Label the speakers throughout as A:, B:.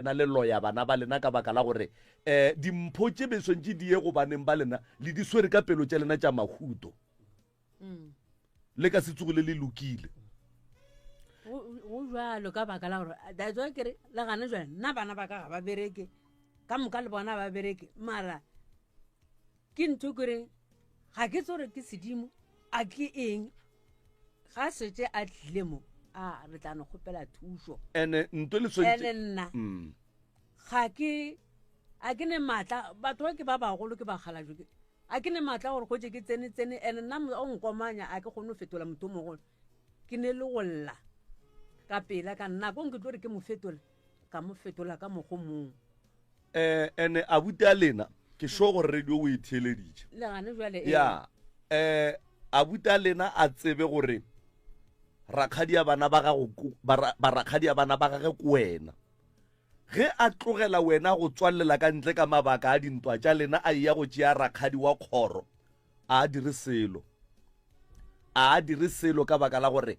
A: lena le loya bana ba lena ka baka la gore um dimpho tše be swantše di ye go baneng ba lena le di swere ka pelo tša lena tša mahuto mm. Le ka se tsogile le lokile.
B: Go jalo ka baka la gore that's why kere le gane jale nna bana ba ka ga ba bereke ka moka le bona ba bereke mara ke ntho kereng ga ke tsore ke sedimo a ke eng ga setse a tlile mo a re tla no kgopela thušo
A: ene nto le tshwanetse
B: ene nna mm. ga ke a ke ne maatla batho ba ke ba bagolo ke bakgalajo ke A ke ne maatla gore kgotše ke tsene tsene ene nna o nkomanya a ke kgone go fetola motho o mogolo ke ne le go lla ka pela ka nako ke tlo re ke mo fetola ka mo fetola ka mokgo mong
A: um ene abuti a lena ke sure gore radio o e theeleditše
B: le gane jale
A: ya um abuti a lena a tsebe gore rakgadi ya bana ba gago barakgadi ya bana ba gage ko wena Ge a tlogela wena go tswalela ka ntle ka mabaka a dintwa tša lena a eya go tšea rakgadi wa kgoro, a a dire selo. A a dire selo ka baka la gore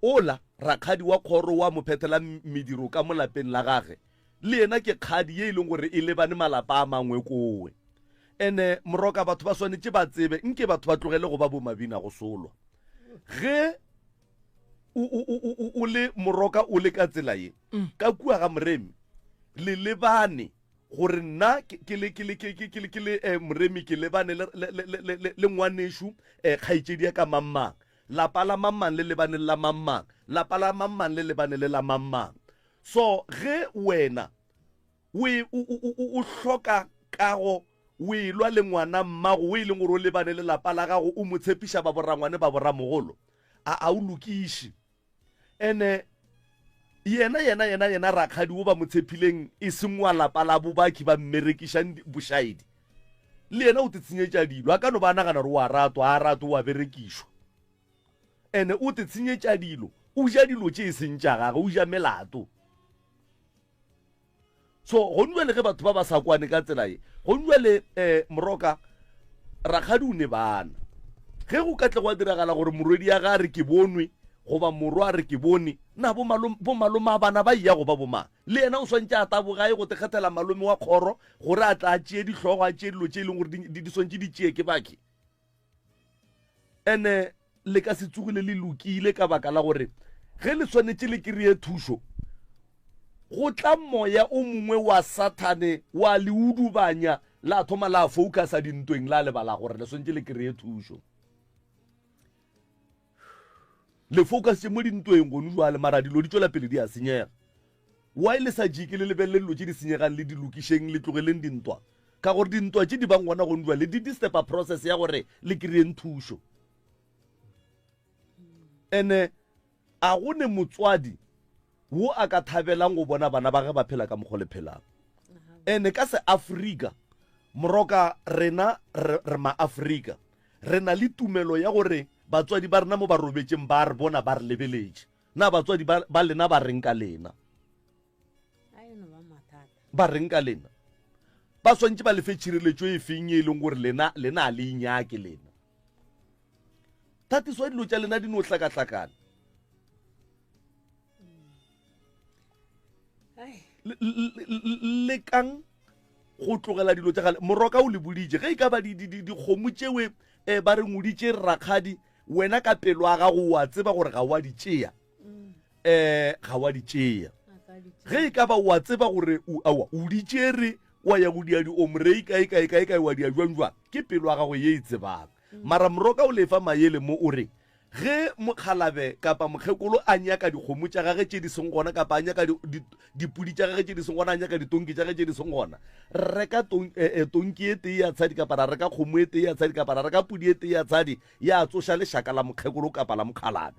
A: ola rakgadi wa kgoro wa mo phethela mediro ka mo lapeng la gage, le yena ke kgadi ye e leng gore e lebane malapa a mangwe kowe. Ene moroka batho ba swanetše ba tsebe nke batho ba tlogele go ba bo mabina go solwa. Ge o, o, o, o, o le moroka o le ka tsela ye mm. ka kua ga moremi le lebane gore nna ke le ke le ke ke ke le eh, moremi ke lebane le le le le le ngwanešu eh, kgaetšedi ya ka mammang lapa la mammang le lebane la mammang lapa la mammang le lebane le la mammang so ge wena O e, o, o, o, o hloka kago, o elwa le ngwana mmago o e leng gore o lebane le lapa la gago, o mo tshepiša ba borangwane ba boramogolo. A, a o lokiše. Ene, yena, yena, yena, yena rakgadi wo ba mo tshephileng e seng wa lapa la bobakhi ba mmerekišang bošaedi. Le yena o titshenyetša dilo. A ka no ba a nagana gore o a ratwa, a ratwe, o a berekišwa. Ene o titshenyetša dilo, o ja dilo tše e seng tša gagwe, o ja melato. So gone jwale ge batho ba ba sa kwane ka tsela ye, gone jwale um Moroka rakgadi o ne bana. Ge go ka tle gwa diragala gore morwedi ya ga a re ke bonwe goba morwa a re ke bone, na bo malome a bana ba ya go ba bomang? Le yena o swantše a taboga ye go te kgethela malome wa kgoro gore a tla a tšee dihlogo, a tšee dilo tše e leng gore di swantše di tšee ke bakhe. Ene le ka se tsogile le lokile ka baka la gore ge le swanetše le kry-e thušo, go tla moya o mongwe wa Sathane wa le udubanya la thoma la focusa dintweng la lebala gore le swanetše le kry-e thušo. Le focusitše mo dintweng gone jwale mara dilo di tšwela pele di a senyega. Why le sa jike le lebelele dilo tše di senyegang le di lokišeng le tlogeleng dintwa? Ka gore dintwa tše di bang gona gone jwale di disturba process ya gore le kry-eng thušo. Ene a go ne motswadi wo a ka thabelang go bona bana ba ge ba phela ka mokgwa le phelang. Ene ka se Afrika moroka rena re, re ma-Afrika re na le tumelo ya gore batswadi ba rena mo ba robetšeng ba re bona ba re lebeletše. Na batswadi ba, ba lena ba reng ka lena? Ba reng ka lena? Ba swantše ba lefe tšhireletšo e feng e leng gore lena, lena a le inyake lena? Thatiso ya dilo tša lena di no hlakahlakana. Lekang go tlogela dilo tša gale. Moroka o le boditše ge e ka ba dikgomo tšewe um ba re nguditše rakgadi wena ka pelo ya gago wa tseba gore ga wa di tšea um ga wa di tšea ge e ka ba wa tseba gore aowa o di tšere wa ya go dia diomrei kae kae kae kae wa dia jwang jwang ke pelo ya gago ye e tsebang mara moroka o lefa mayele mo o re Ge mokgalabe kapa mokgekolo a nyaka dikgomo tša gage tše di seng gona kapa a nyaka dipudi tša gage tše di seng gona, a nyaka ditonki tša gage tše di seng gona, re reka eh, eh, tonki e tee ya tshadi kapa ra reka kgomo e tee ya tshadi kapa ra reka pudi e tee ya tshadi ya tsoša lešaka la mokgekolo kapa la mokgalabe.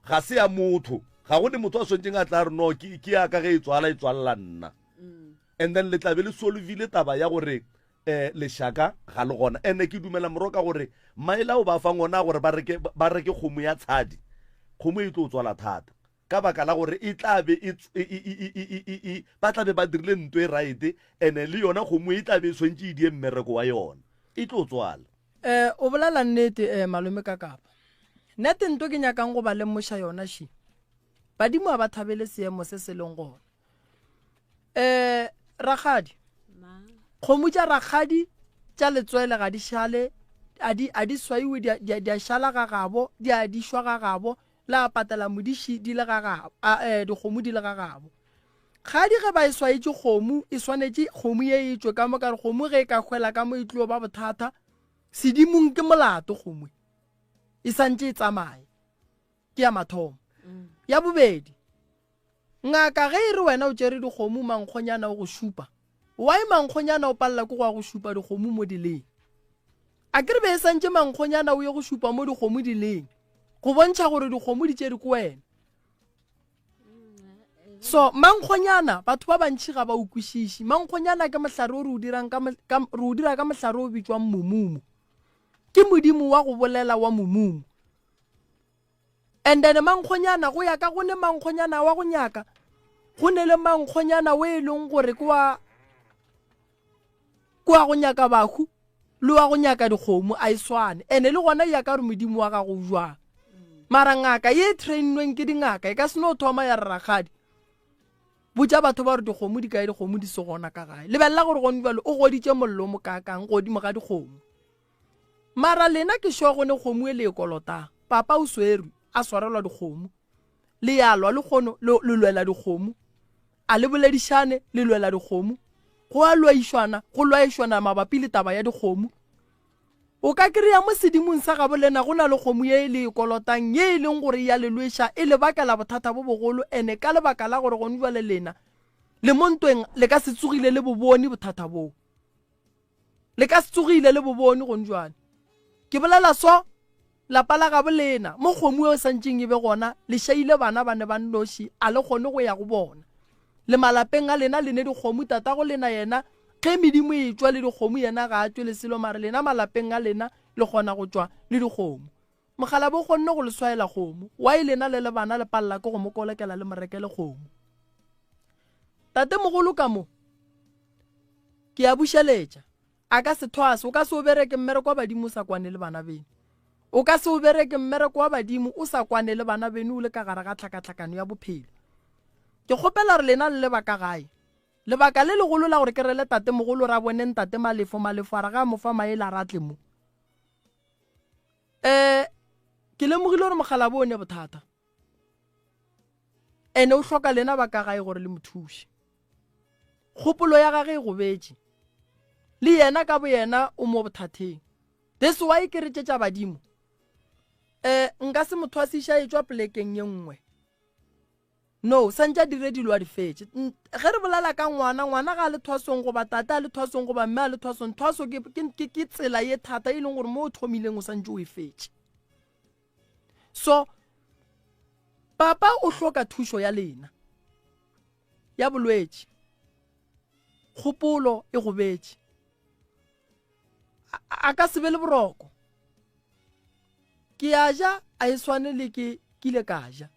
A: Ga se ya motho, ga go ne motho a swanetšeng a tla re no ke ya ka ge e tswala e tswalela nna. Mm. And then le tla be le solvile taba ya gore eh lešaka ga le gona ene ke dumela moroka gore maele ao ba fang ona gore ba reke ba reke kgomo ya tshadi kgomo e tlo tswala thata ka baka la gore e tla be e, e, e, ba tla be ba dirile nto e right ene le yona kgomo e tla be e swantše e die mmereko wa yona e tlo tswala
C: eh o bolela nnete eh malome ka kapa nete nto ke nyakang go ba lemoša yona shi badimo a ba thabele seemo se se leng gona. Um rakgadi, kgomo tša rakgadi tša letswele ga di šale, a di, a di swaiwe, di a, di a, di a šala ga gabo, di a dišwa ga gabo, le a patela modiši di le ga gabo, a, eh, dikgomo di le ga gabo. Kgadi ge ba e swaetše kgomo, e swanetše kgomo ye e tšwe ka mo, ka re kgomo ge e ka hwela ka mo e tlo ba bothata, sedimong ke molato kgomo e. E santše e tsamaye. Ke ya mathomo. Ya bobedi, ngaka ge e re wena o tšere dikgomo mankgonyana o go šupa, why mankgonyana o palela ke go ya go šupa dikgomo mo di leng? A ke re be e santše mankgonyana o ye go šupa mo dikgomo di leng, go bontšha gore dikgomo di tšere ke wena. So mankgonyana batho ba bantši ga ba o kwešiše. Mankgonyana ke mohlare o re o dirang ka, ka, re o dira ka mohlare o bitšwang momumo. Ke modimo wa go bolela wa momumo. And then mankgonyana go ya ka go ne mankgonyana wa go nyaka, go ne le mankgonyana o e leng gore ke wa ke wa go nyaka bahu le wa go nyaka dikgomo a e swane. Ene le gona ya ka gore modimo wa gago o jwang. Mara ngaka ye e trainweng ke dingaka e ka se no thoma ya re rakgadi botša batho ba gore dikgomo di kae, dikgomo di se gona ka gae. Lebelela gore gone jwale o goditše mollo o mokaakang godimo ga dikgomo. Mara lena ke sure go ne kgomo e le e kolotang. Papa o swerwe a swarelwa dikgomo. Le ya lwa lekgono le le lwela dikgomo. A le boledišane le lwela dikgomo. Go a lwaišwana go lwaišwana mabapi le taba ya dikgomo. O ka kry-a mo sedimong sa gabo lena go na le kgomo ye le e kolotang ye e leng gore ya le lweša e le bakela bothata bo bogolo ene ka lebaka la gore gone jwale lena le mo ntweng le ka se tsogile le bo bone bothata boo. Le ka se tsogile le bo bone gone jwale. Ke bolela so, lapa la gabo lena, mo kgomo eo santšeng e be gona, le šaile bana ba ne ba nnoši, a le kgone go ya go bona. Le malapeng a lena le ne dikgomo, tatago lena yena, ge medimo e tšwa le dikgomo yena ga a tšwe le selo, mare lena malapeng a lena le kgona go tšwa le dikgomo. Mokgalabje o kgonne go le swaela kgomo, why lena le le bana le palela ke go mo kolokela le mo rekele kgomo? Tatemogolo ka mo, Ke a bušeletša. A ka se thwase. O ka se o bereke mmereko wa badimo o sa kwane le bana beno. O ka se o bereke mmereko wa badimo o sa kwane le bana beno o le ka gare ga tlhakatlhakano ya bophelo. Ke kgopela gore lena le le ba ka gae. Lebaka le legolo la gore ke rele tatemogolo ra bone ntate Malefo, Malefo a re ga a mo fa maele a re a tle mo. Um ke lemogile gore mokgalabje o ne bothata. Ene o hloka lena ba ka gae gore le mo thuše. Kgopolo ya gage e gobetše. Le yena ka boyena o mo bothatheng. This why ke re tše tša badimo. Eh, nka se mo thwasiša e tšwa polekeng ye nngwe. No, santše a dire dilo a di fetše. Ge re bolela ka ngwana, ngwana ga a le thwasong goba tate a le thwasong goba mme a le thwasong, thwaso ke, ke, ke, ke tsela ye thata e leng gore mo o thomileng o santše o e fetše. So, papa o hloka thušo ya lena ya bolwetši. Kgopolo e gobetše. A ka se be le boroko. Ke a ja a e swane le ke kile ka ja.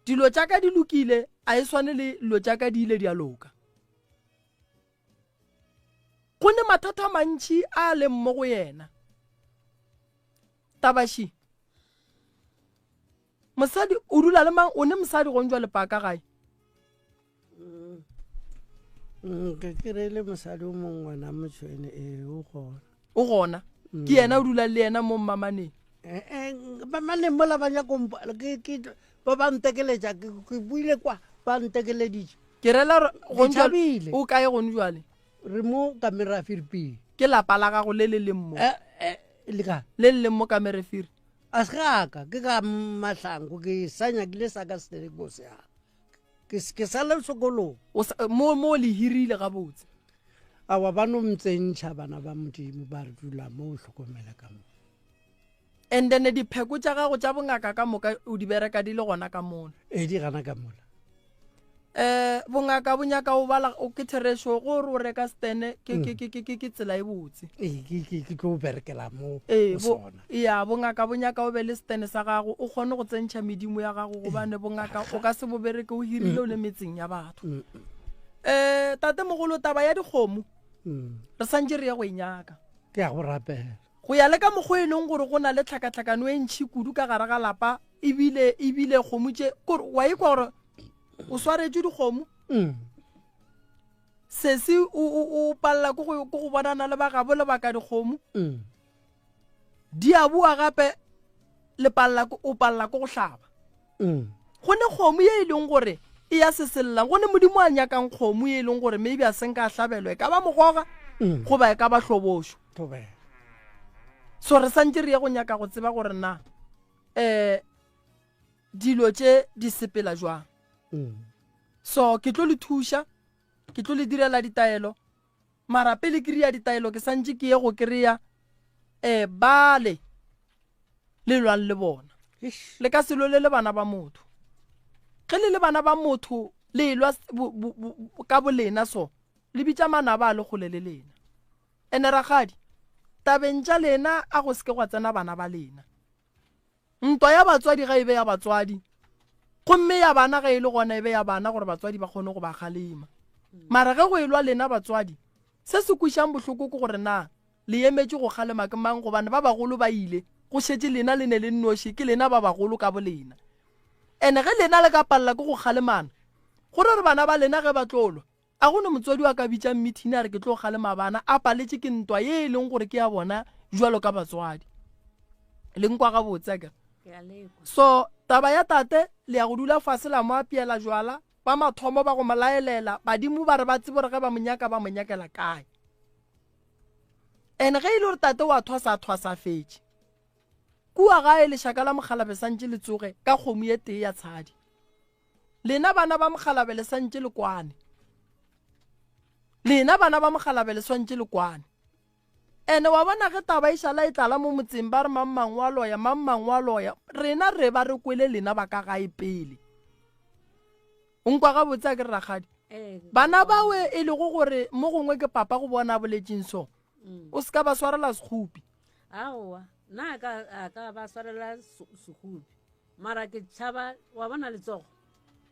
C: Dilo tša ka di lokile a e swane le dilo tša ka di ile di a loka. Go ne mathata a mantši a a leng mo go yena. Tabaši, Mosadi, o dula le mang? O ne mosadi gong jwale paka gae?
D: Mm, ke kry-ile mosadi o mongwe ngwana motšhwene ee o gona.
C: O gona? Ke yena o dula le yena mo mmamaneng?
D: Eh, eh, mmamaneng mola ba nyako ba ba ntekeletša ke buile kwa ba ntekeleditše.
C: Ke rela gore gong jwale o kae gong jwale?
D: Re mo Kamerafiriping.
C: Ke lapa la gago le le leng mo?
D: Eh, eh, le ka?
C: Le le leng mo Kamerafiri.
D: A se gaka, ke ka Mahlangu, ke sa nyakile sa ka Stellenbosch se ya. Ke ke sa le sekolong.
C: O sa, mo mo le hirile gabotse.
D: Awa ba no ntsentšha bana ba Modimo ba re dula mo o hlokomele ka mo.
C: And then dipheko tša gago tša bongaka ka moka o di bereka di le gona ka mola.
D: Ee di gana ka mola.
C: Eh bongaka bo nyaka o bala o ke therešo go re o reka stene ke ke ke ke ke tsela e botse.
D: Ee ke ke ke tlo berekela mo
C: Ee bo ya bongaka bo nyaka o be le stene sa gago o kgone go tsentšha medimo ya gago gobane bongaka o ka se bo bereke o hirile o le metseng ya batho. Eh tate mogolo taba ya dikgomo re santše re ye go e nyaka.
D: Ke ya go rapela.
C: Go ya le ka mokgwa e leng gore go na le tlhakatlhakano e ntšhi kudu ka gare ga lapa, ebile, ebile kgomo tše, kore wa ikwa gore o swaretšwe dikgomo. Sesi o, o, o palela ke go, ke go bonana le ba gabo lebaka dikgomo.
D: Mm.
C: Di a boa gape le palela ke, o palela ke go hlaba.
D: Mm.
C: Go ne kgomo ye e leng gore e ya sesellang, go ne Modimo a nyakang kgomo ye e leng gore maybe a senka a hlabelwa, e ka ba mogoga
D: Mm.
C: goba e ka ba hlobošo.
D: Thobela.
C: So re santše re ye go nyaka go tseba gore na um dilo tše di sepela jwang.
D: Mm.
C: So ke tlo le thuša, ke tlo le direla ditaelo, mara pele ke ria ditaelo ke santše ke ye go kry-a um bale le lwang le bona.
D: Eish.
C: Le ka se lwele le bana ba motho. Ge le le bana ba motho le elwa ka bolena so, le bitša manaba a le kgole le lena. Ene rakgadi, tabeng tša lena a go se ke gwa tsena bana ba lena. Ntwa ya batswadi ga e be ya batswadi, gomme ya bana ge e le gona e be ya bana gore batswadi ba kgone go ba kgalema. Mara ge go elwa lena batswadi, se se kwešang bohloko ke gore na le emetše go kgalema ke mang gobane ba bagolo ba ile, go šetše lena le ne le nnoši, ke lena ba bagolo ka bolena. Ene ge lena le ka palela ke go kgalemana, go ra gore bana ba lena ge ba tlo lwa, A go ne motswadi wa ka bitšang mithini a re ke tlo kgalema bana a paletše ke ntwa ye e leng gore ke ya bona jwalo ka batswadi. Le nkwa gabotse akere? So taba ya tate le ya go dula fase la mo apeela jwala ba mathomo ba go mo laelela badimo ba re ba tsebe gore ge ba mo nyaka ba mo nyakela kae. And ge e le gore tate wa thwasa a thwasa a fetše. Kua gae lešaka la mokgalabe santše le tsoge ka kgomo ye tee ya tshadi. Lena bana ba mokgalabe le swantše le kwane. Lena bana ba mokgalabe le swantše le kwane. Ene wa bona ge taba e šala e tlala mo motseng ba re mang mang wa loya, mang mang wa loya, rena re ba re kwele lena ba ka gae pele. O nkwa gabotse a ke re rakgadi?
B: Ee,
C: Bana bawe e lego gore mo gongwe ke papa go bona a boletšeng so, o se ka ba swarela sekgopi.
B: Aowa, nna a ka, a ka ba swarela sekgopi. Mara ke tšhaba, wa bona letsogo,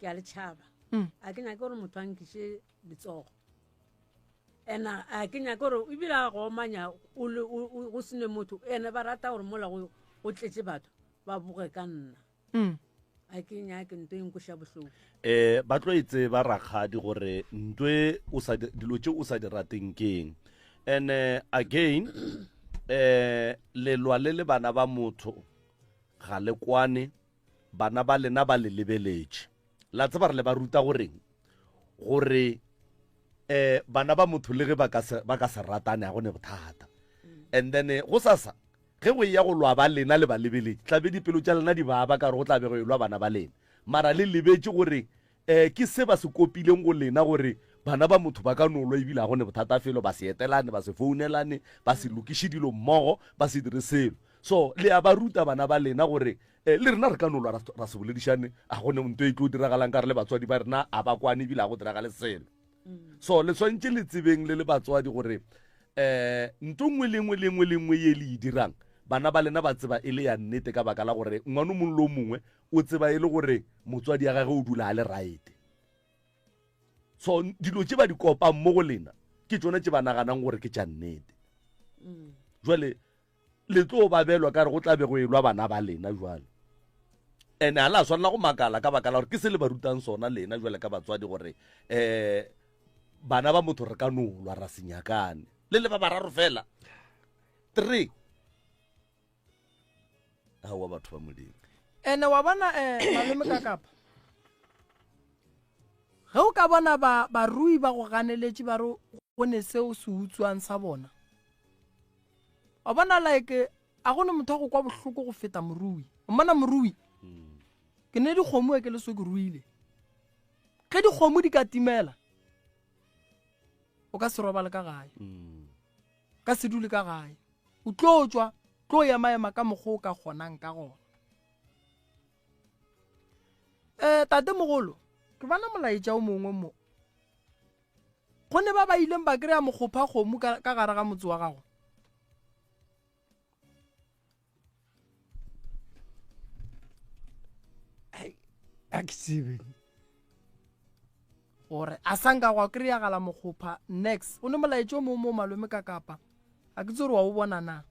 B: ke a le tšhaba.
C: Mm.
B: A ke nyake gore motho a nkiše letsogo. And a ke nyake gore ebile a go omanya o le, o, o, go sene motho, ene ba rata gore mola go, go tletše batho ba boge ka nna.
C: Mm.
B: A ke nyake nto e nkweša bohloko.
A: Eh, ba tlo e tseba rakgadi gore nto e o sa di, dilo tše o sa di rateng keng. And eh, again, eh, lelwa le le bana ba motho ga le kwane, bana ba lena ba le lebeletše. La tseba re le ba ruta goreng? Gore eh bana ba motho le ge ba ka se ba ka se ratane ga go ne bothata. And then eh, go sasa ge go eya go lwa ba lena le ba lebeletše, tla be dipelo tša lena di baba ka gore go tla be go elwa bana ba lena. Mara le lebetše gore eh ke se ba se kopileng go lena gore bana ba motho ba ka no lwa ebile ga go ne bothata felo, ba se etelane, ba se founelane, ba se lokiše dilo mmogo, ba se dire selo. So le a ba ruta bana ba lena gore eh, le rena re ka no lwa ra se boledišane, a go ne nto e tlo diragalang ka re le batswadi ba rena a ba kwane ebile a go diragale selo. So le swantše le tsebeng le le batswadi gore eh nto nngwe le nngwe le nngwe le nngwe ye le e dirang bana ba lena ba tseba e le ya nnete ka baka la gore ngwana o mongwe le o mongwe o tseba e le gore motswadi ya gage o dula a le right. So dilo tše ba di kopang mo go lena ke tšona tše ba naganang gore ke tša nnete. Jwale le tlo babelwa ka re go tla be go elwa bana ba lena jwale. Ene ga la swanela go makala ka baka la gore ke se le ba rutang sona lena jwale ka batswadi gore um bana ba motho re ka no lwa ra se nyakane le le ba bararo fela 3. Aowa batho ba Modimo.
C: Ene wa bona um malome ka kapa ge o ka bona ba barui ba go ganeletše ba re go ne seo se utswang sa bona, wa bona like a go ne motho wa go kwa bohloko go feta morui. O mmona morui, ke ne dikgomo e ke le so ke ruile, ge dikgomo di ka timela o ka se robale ka gae, ka se dule ka gae, o tlo tšwa, tlo ema-ema ka mokgwa o ka kgonang ka gona. Tate mogolo, ke bona molaetša o mongwe mo. Go ne ba ba ileng ba kry-a mokgopha kgomo ka, ka gare ga motse wa gago.
D: A ke tsebe.
C: Gore a sa nka gwa kry-agala mokgopha next. O ne molaetša o mongwe mo malome ka kapa. A ke tsebe gore wa o bona na.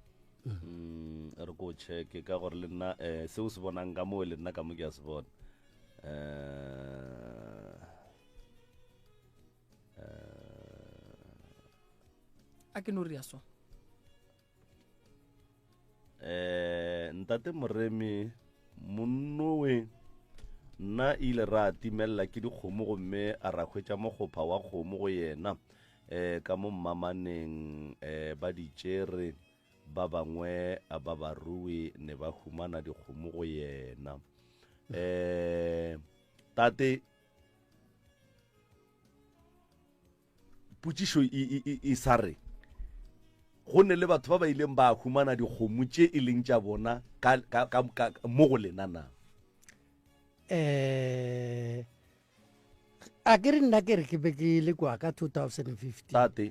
A: Re ko checke ka gore le nna um seo se bonang ka moo le nna ka mo ke a se bona.
C: A ke no ria so.
A: Eh, ntate Moremi, monnowe nna ile ra timelela ke dikgomo gomme a ra hwetša mokgopha wa kgomo go yena eh ka mo mmamaneng eh ba di tšere ba bangwe ba barui ne ba humana dikgomo go yena eh tate Potšišo e, e, e, e sa re, Go ne le batho ba ba ileng ba humana dikgomo tše e leng tša bona ka, ka, ka, ka, mo go lena na?
D: Eh, a ke re nna ke re ke be ke le kwa ka 2015.
A: Tate,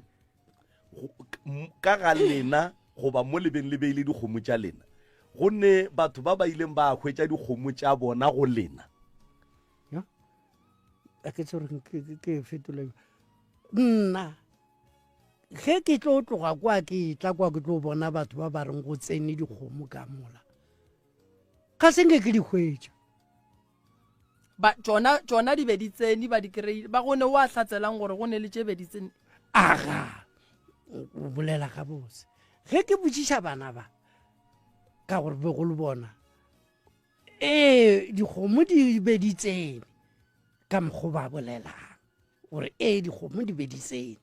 A: ka ga lena goba mo lebeng le beile dikgomo tša lena, go ne batho ba ba ileng ba hwetša dikgomo tša bona go lena?
D: a ke tsore ke fetole nna ge ke tlo tloga kwa ke tla kwa ke tlo bona batho ba ba reng go tsene dikgomo ka mola ga se nke ke di hwetša
C: ba tšona tšona di be di tsene ba di kry ba gone wa hlatselang gore go ne le tše be di tsene
D: aga o bolela gabotse ge ke botšiša bana ba ka gore be go le bona Ee, dikgomo di be di tsene ka mokgo ba bolelang gore ee dikgomo di be di tsene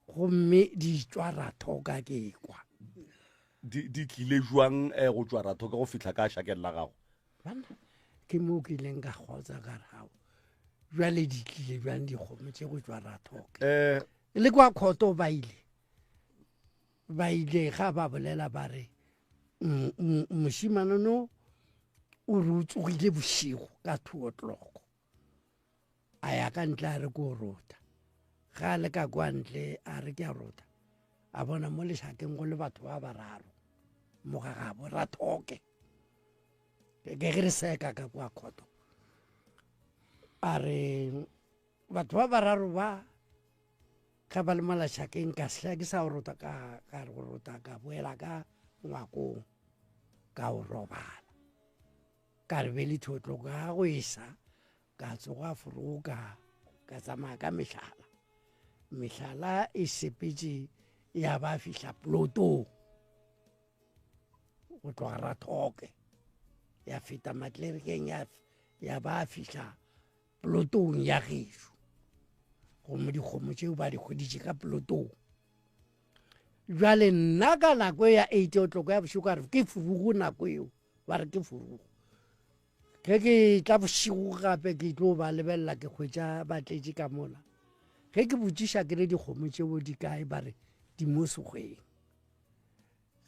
D: gomme di tšwa rathoka ke kwa
A: di di tlile jwang eh, go tšwa rathoka go fihla ka šakeng la gago
D: banna ke mo ke ileng ka kgotsa ka re ao jwale di tlile bjang dikgomo tše go tšwa rathoka
A: um
D: le kwa khoto ba ile ba ile ga ba bolela ba re mošimane no o re o tsogile bošego ka two o'clock a ya ka ntle a re ko rota ga a le ka kwa ntle a re ke a rota a bona mo lešakeng go le batho ba bararo mo ga gabo rathoke ke ge re seka ka kwa khoto a re batho ba bararo ba Ge ba le mo lešakeng ka sehla ke sa o rota ka ka re go rota ka boela ka ngwakong ka o robala ka re be le thotlo ka go esa ka tsoga foroka ka tsamaya ka mehlala mehlala e sepetše ya ba fihla plotong go tloga rathoke ya feta matlerekeng ya ya ba fihla Plotong ya gešo. Gomme dikgomo tšeo ba di hweditše ka plotong. Bjale nna ka nako ya eight o'clock ya bošego ka re ke furugo nako eo, ba re ke furugo. Ge ke tla bošego gape ke tlo ba lebelela ke hwetša ba tletše ka mola. Ge ke botšiša ke re dikgomo tšeo di kae ba re di mo sekgweng.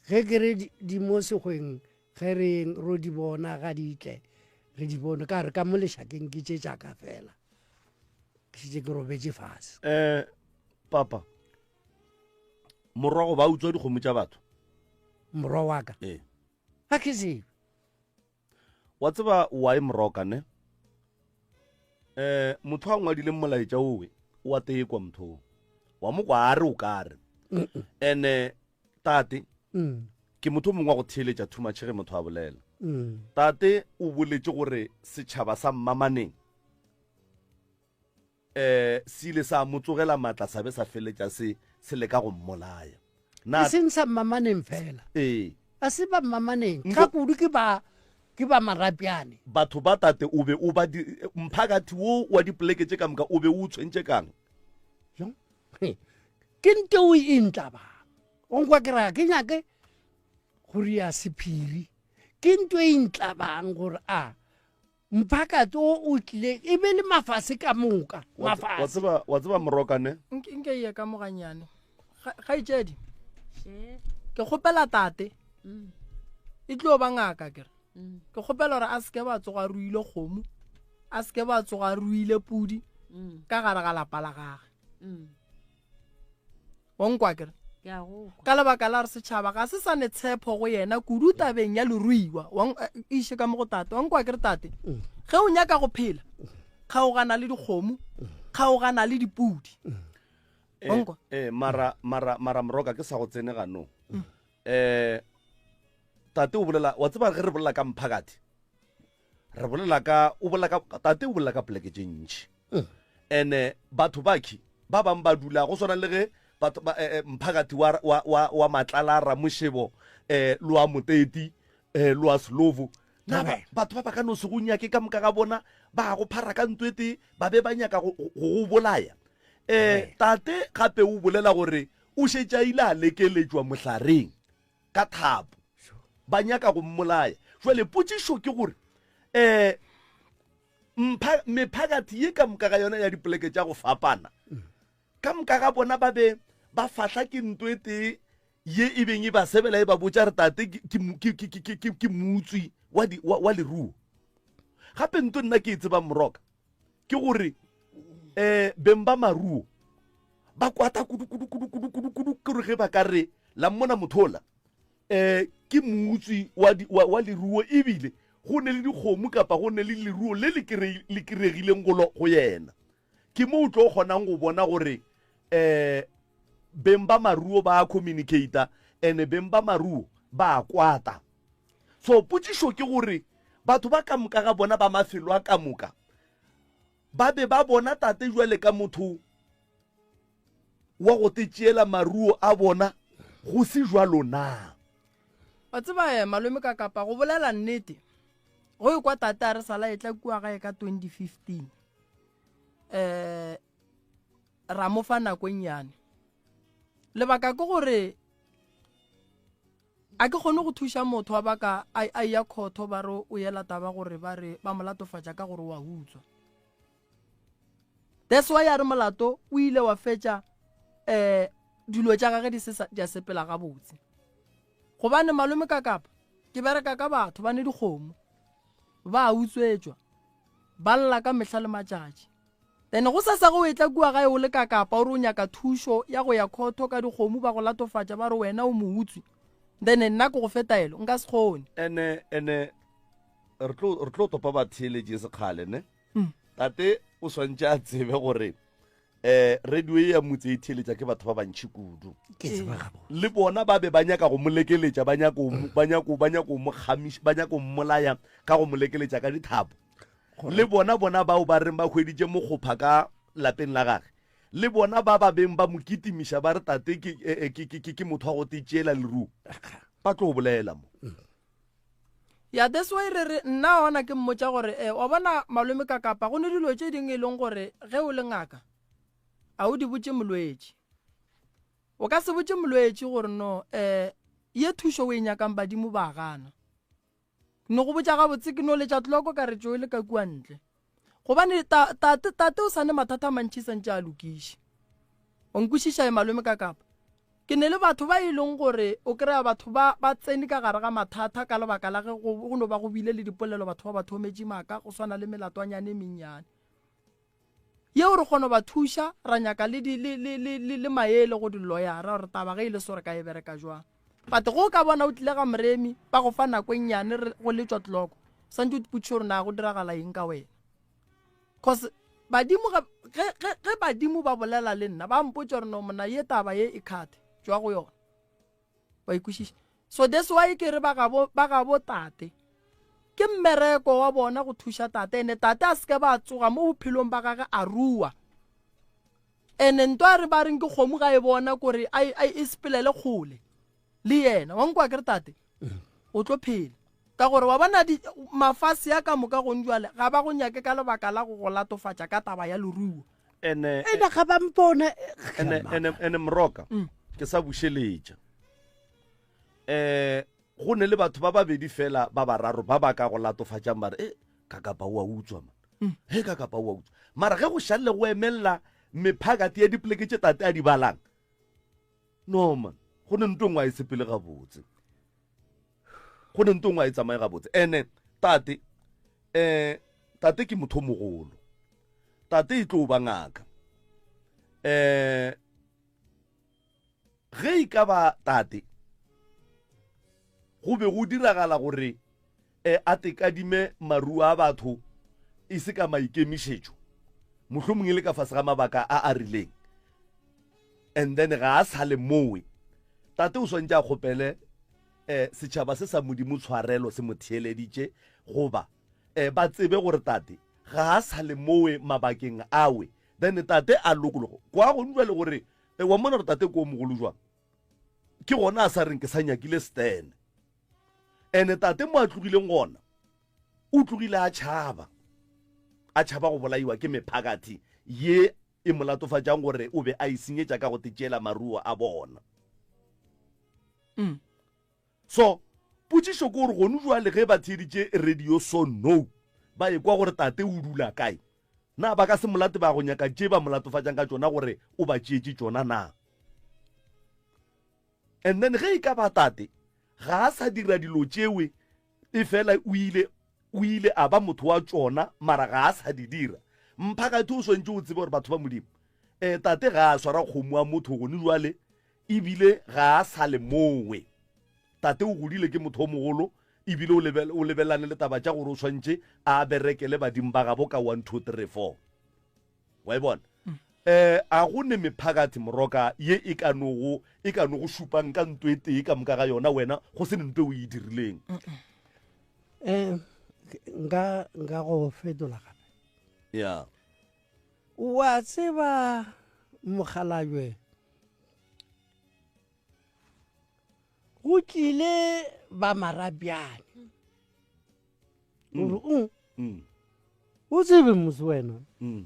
D: Ge ke re di mo sekgweng ge re ro di bona ga di tle re di bone ka re ka mo lešakeng ke tše tšaka fela ke šetše ke robetše fase.
A: Um papa morwa go ba utswa dikgomo tša batho
D: morwa wa ka
A: ee
D: ga ke tsebe
A: Wa tseba why moroka ne? Eh motho a ngwadileng molaetša owe o a tekwa motho o. Wa mo kwa a re o ka re. Ene tate
D: mm.
A: ke motho o mongwe wa go theeletša too much ge motho a bolela.
D: Mm.
A: Tate o boletše gore setšhaba sa Mmamaneng um se ile sa mo tsogela maatla sa be sa feletša se se leka go mmolaya.
D: Na e seng sa mmamaneng fela.
A: Ee.
D: A se ba mmamaneng. Ka kudu ke ba ke ba marapjane.
A: Batho ba tate o be o ba di mphakathi wo wa dipoleke tše ka moka o be o tshwentše kang?
D: Jang? Ke nto o e ntlabang. O nkwa ke ra ke nyake go ria sephiri. Ke nto e ntlabang gore a Mphakathi o o tlile e be le mafase ka moka.
A: Wa
D: Mafase.
A: tseba wa tseba morokane?
C: Nke nke ye ka mo ganyane. Kgaetšedi, ke kgopela tate e tlo ba ngaka kere. Ke kgopela gore a seke ba tsoga ruile kgomo, a seke ba tsoga ruile pudi ka gare ga lapa la gage. Wa nkwa kere?
B: Ke a go kwa.
C: Ka lebaka la gore setšhaba ga se sa ne tshepo go yena kudu tabeng ya leruiwa. Wa eh, iše ka mo go tate. Wa nkwa kere tate? Ge o nyaka go phela, kgaogana le dikgomo, kgaogana le dipudi. Wa nkwa?
A: Eh, mara mara mara moroka ke sa go tsene ganong. Eh tate o bolela wa tseba ge re bolela ka mphakathi re bolela ka o bolela ka tate o bolela ka poleke tše ntši ene batho bakhi ba bang ba dula go swana le ge. batho ba eh, eh, mphakathi wa, wa, wa, wa matlala ramošebo eh, le wa moteti eh, le wa selovo na ba, batho ba ba ka no se go nyake ka moka ga bona ba go phara ka ntho e tee ba be ba nyaka go go go bolaya um tate gape o bolela gore o šetše a ile a lekeletšwa mohlareng ka thapo ba nyaka go mmolaya jwale potšišo ke gore um mpha mephakathi ye ka moka ga yona ya dipoleke tša go fapana ka moka ga bona ba be ba fahla ke nto e tee ye e beng e ba sebela e ba botša re tate ke motswi wa leruo gape nto nna ke e tsebang moroka ke gore um beng ba maruo ba kwata kudu kudu kudu kudu kudu kudu ke gore ge ba ka re la mmona mothola um ke motswi wa, wa, wa leruo ebile go ne le dikgomo kapa go ne le leruo le le kiregileng go, go yena ke mo o tlo kgonang go bona gore um beng ba maruo ba communicata and beng ba maruo ba kwata so potšišo ke gore batho ba ka moka ga bona ba mafelo a ka moka ba be ba bona tate jwale ka motho wa go te tšeela maruo a bona go se jwalo na?
C: Wa tseba eh, malome ka kapa go bolela nnete go e kwa tate a re sala e tla kua gae ka 2015 eh ra mo fa nako e nnyane lebaka ke gore a ke kgone go thuša motho wa baka a ya khotho ba re o yela taba gore ba re ba mo latofatša ka gore wa utswa that's why a re molato o ile wa fetša um dilo tša gage di se di a sepela gabotse gobane malome ka kapa ke bereka ka batho ba ne dikgomo ba utswetšwa ba lla ka mehla le matšatši then go sasa go etla kua gae o le ka kapa o re o nyaka thušo ya go ya khotho ka dikgomo ba go latofatša ba re wena o moutswi then nna ke go fe taelo nka se kgone
A: ene ene re tlo topa batheeletše sekgale ne mm. tate o swantše a tsebe gore eh radio e ya motse e theeletša ke batho ba bantši kudu le bona ba be ba nyaka go mo lekeletša ba nyaka ba nyaka ba nyaka mo kgamiša ba nyaka mmolaya ka go mo lekeletša ka dithapo le bona bona bao ba reng ba hweditše mokgopha ka lapeng la gage le bona ba ba beng ba mo kitimiša ba re tate ke eh, eh, ke ke ke motho wa go tetšeela leruo ba tlo bolela mo mm.
C: Ya that's why re re nna ona ke mmotša gore eh, wa bona malome ka kapa go ne dilo tše dingwe e leng gore ge o le ngaka a o di botše molwetši o ka se botše molwetši gore no um ye thušo o e nyakang badimo ba gana no go botša gabotse ke no letša tloko ka re tšo e le ka kua ntle Gobane ta, tate, tate o sa ne mathata a mantši santše a lokiše. O nkwešiša e malome ka kapa? Ke ne le batho ba e leng gore o kry-a batho ba ba tsene ka gare ga mathata ka lebaka la ge go, go no ba go bile le dipolelo batho ba ba thometše maaka go swana le melatwanyane e mennyane. Yeo re kgona go ba thuša ra nyaka le, di, le, le, le, le, le maele go diloyara gore taba ge e le so re ka e bereka jwang. But go ka bona o tlile ga Moremi ba go fa nako e nnyane re go letšwa tloko santse o tipotšiše gore na go diragala eng ka wena cause badimo ge, ge, ge badimo ba bolela le nna ba mpotša gore no mona ye taba ye e kgathe tšwa go yona wa ikwešiša so that's why ke re ba gabo ba gabo tate ke mmereko wa bona go thuša tate ene tate a seke ba tsoga mo bophelong ba gage a rua Ene nto a re ba reng ke kgomo ga e bona kore a a e sepelele kgole le yena wa nkwa ke re tate o tlo phela ka gore wa bona di mafase ya ka moka gong jwale ga ba go nyake ka lebaka la go go latofatša ka taba ya leruo
A: ene
D: ene ga ba mpona
A: ene ene ene mroka mm. ke sa bušeletša eh go ne le batho ba babedi fela ba bararo ba ba ka go latofatšang ba re e ka kapa o a utswa man mm. he ka kapa o a utswa mara ge go šalele go emelela mephakati ya dipoleke tše tate a di balang no man go ne nto ngwe a e sepele gabotse go ne nto ngwe a e tsamaye gabotse ene tate um tate ke motho mogolo tate e tlo ba ngaka um Ge e ka ba tate, go be go diragala gore e a tekadime maruo a batho e se ka maikemišetšo, mohlomong e le ka fase ga mabaka a a rileng, and then ga a sa le mowe, tate o swantše a kgopele um setšhaba se sa Modimo tshwarelo se mo theeleditše, goba um ba tsebe gore tate ga a sa le mowe mabakeng awe, then tate a lokologo. Kwa gong jwale gore. E, wa mmona gore tate ko o mogolo jwang? Ke gona a sa reng ke sa nyakile Stan. Ene tate mo a tlogileng gona, o tlogile a tšhaba. A tšhaba go bolaiwa ke mephakathi ye e mo latofatšang gore o be a e senyetša ka go tetšeela maruo a bona.
C: Mm.
A: So, potšišo ke gore gonu jwale ge ba theeditše radio so no, ba ekwa gore tate o dula kae? Na ba ka se molate ba go nyaka tše ba mo latofatšang ka tšona gore o ba tšeetše tšona na? And then ge e ka ba tate ga a sa dira dilo tšewe e fela o ile o ile a ba motho wa tšona mara ga a sa di dira, mphakathi o swantše o tsebe gore batho ba Modimo um tate ga a swara kgomo wa motho gone jwale ebile ga a sa le mowe. Tate o godile ke motho o mogolo ebile o lebelane le taba tša gore o swantše a berekele badimo ba gabo ka 1 2 3 4. Wa e bona? Eh, a go ne mephakathi moroka ye e ka nogo e ka nogo šupang ka nto e tee ka moka ga yona wena go se ne nto e o e dirileng.
D: Eh, nka nka go fetola gape.
A: Ya.
D: Wa tseba mokgalabje go tlile ba marabjane gore o
A: Mm.
D: o tsebe mose wena
A: Mm.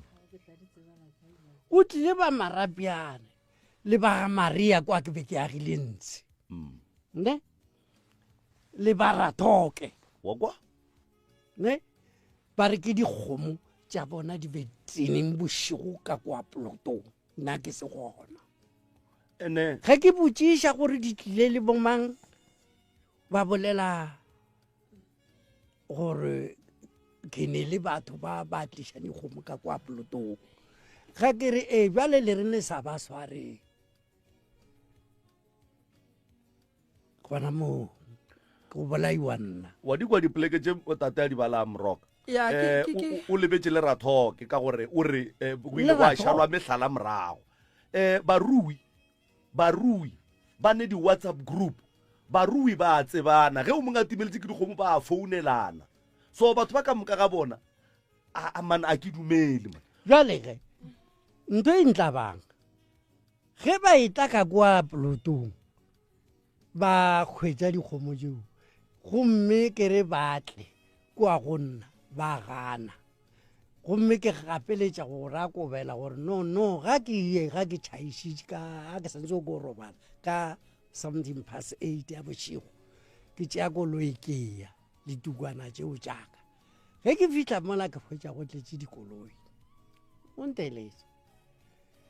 D: o tlile ba marabjane le ba ga maria kwa ke be ke agile ntshe
A: Mm.
D: ne le ba rathoke
A: Wa kwa?
D: ne ba re ke dikgomo tša bona di be tseneng bošego ka kwa polotong nna ke se gona
A: Ene
D: ge ke botšiša gore di tlile le bomang ba bolela gore ke ne le batho ba ba tliša dikgomo ka kwa polotong ge ke re ee bjale le re ne sa ba swareng gona moo go bolaiwa nna
A: wa di kwa dipoleke tše tate a di balang moroka
C: Ya, ke-
A: Eh,
C: ke-
A: o-
C: ke-
A: o o lebetše le rathoke ka gore o re eh, go ile
D: Le
A: gwa
D: Rathoke.
A: šalwa mehlala morago um barui barui ba ne di-whatsapp group barui ba a tsebana ge o mongwe a timeletse ke dikgomo ba a founelana so batho ba ka moka ga bona a a man a ke dumele man
D: bjale ge ntho e ntlabang ge ba etla ka kwa polotong ba hwetša dikgomo tšeo gomme ke re ba tle kua go nna ba gana gomme ke gapeletša go ra kobela gore no no ga ke ye ga ke tšhaišitše ka ga ke santse ko robala ka something past eight ya bošego ke tšea koloi ke ya le tukwana tšeo tšaka ge ke fihla mola ke hwetša go tletše dikoloi o nteletše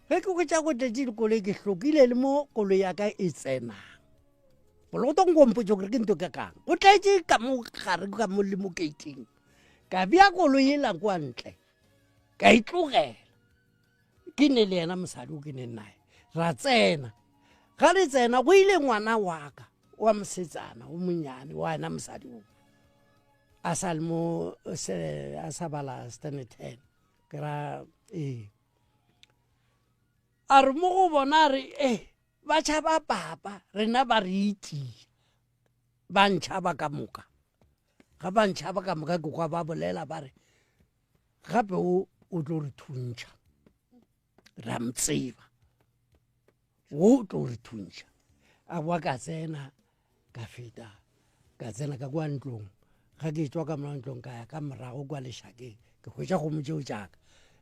D: ge ke hwetša go tletše dikoloi ke hlokile le mo koloi ya ka e tsenang bolotong kompotse gore ke nto ka kang go tletše ka mo gare ka mo le mo gating ka bea koloi e la kwa ntle ka e tlogela ke ne le yena mosadi o ke ne naye ra tsena ga re tsena go ile ngwana wa ka wa mosetsana o monyane wa yena mosadi o a sa le mo a sa bala standard ten ke ra ee a re mo go bona a re e ba tšhaba papa rena ba re itia ba ntšhaba ka moka ga ba ntšhaba ka moka ke kwa ba bolela ba re gape o o tlo re thuntšha ra mtseba wo o tlo re thuntšha a boa ka tsena ka feta ka tsena ka kwa ntlong ga ke tswa ka mola ntlong ka ya ka morago kwa lešakeng ke hwetša kgomo tšeo tšaka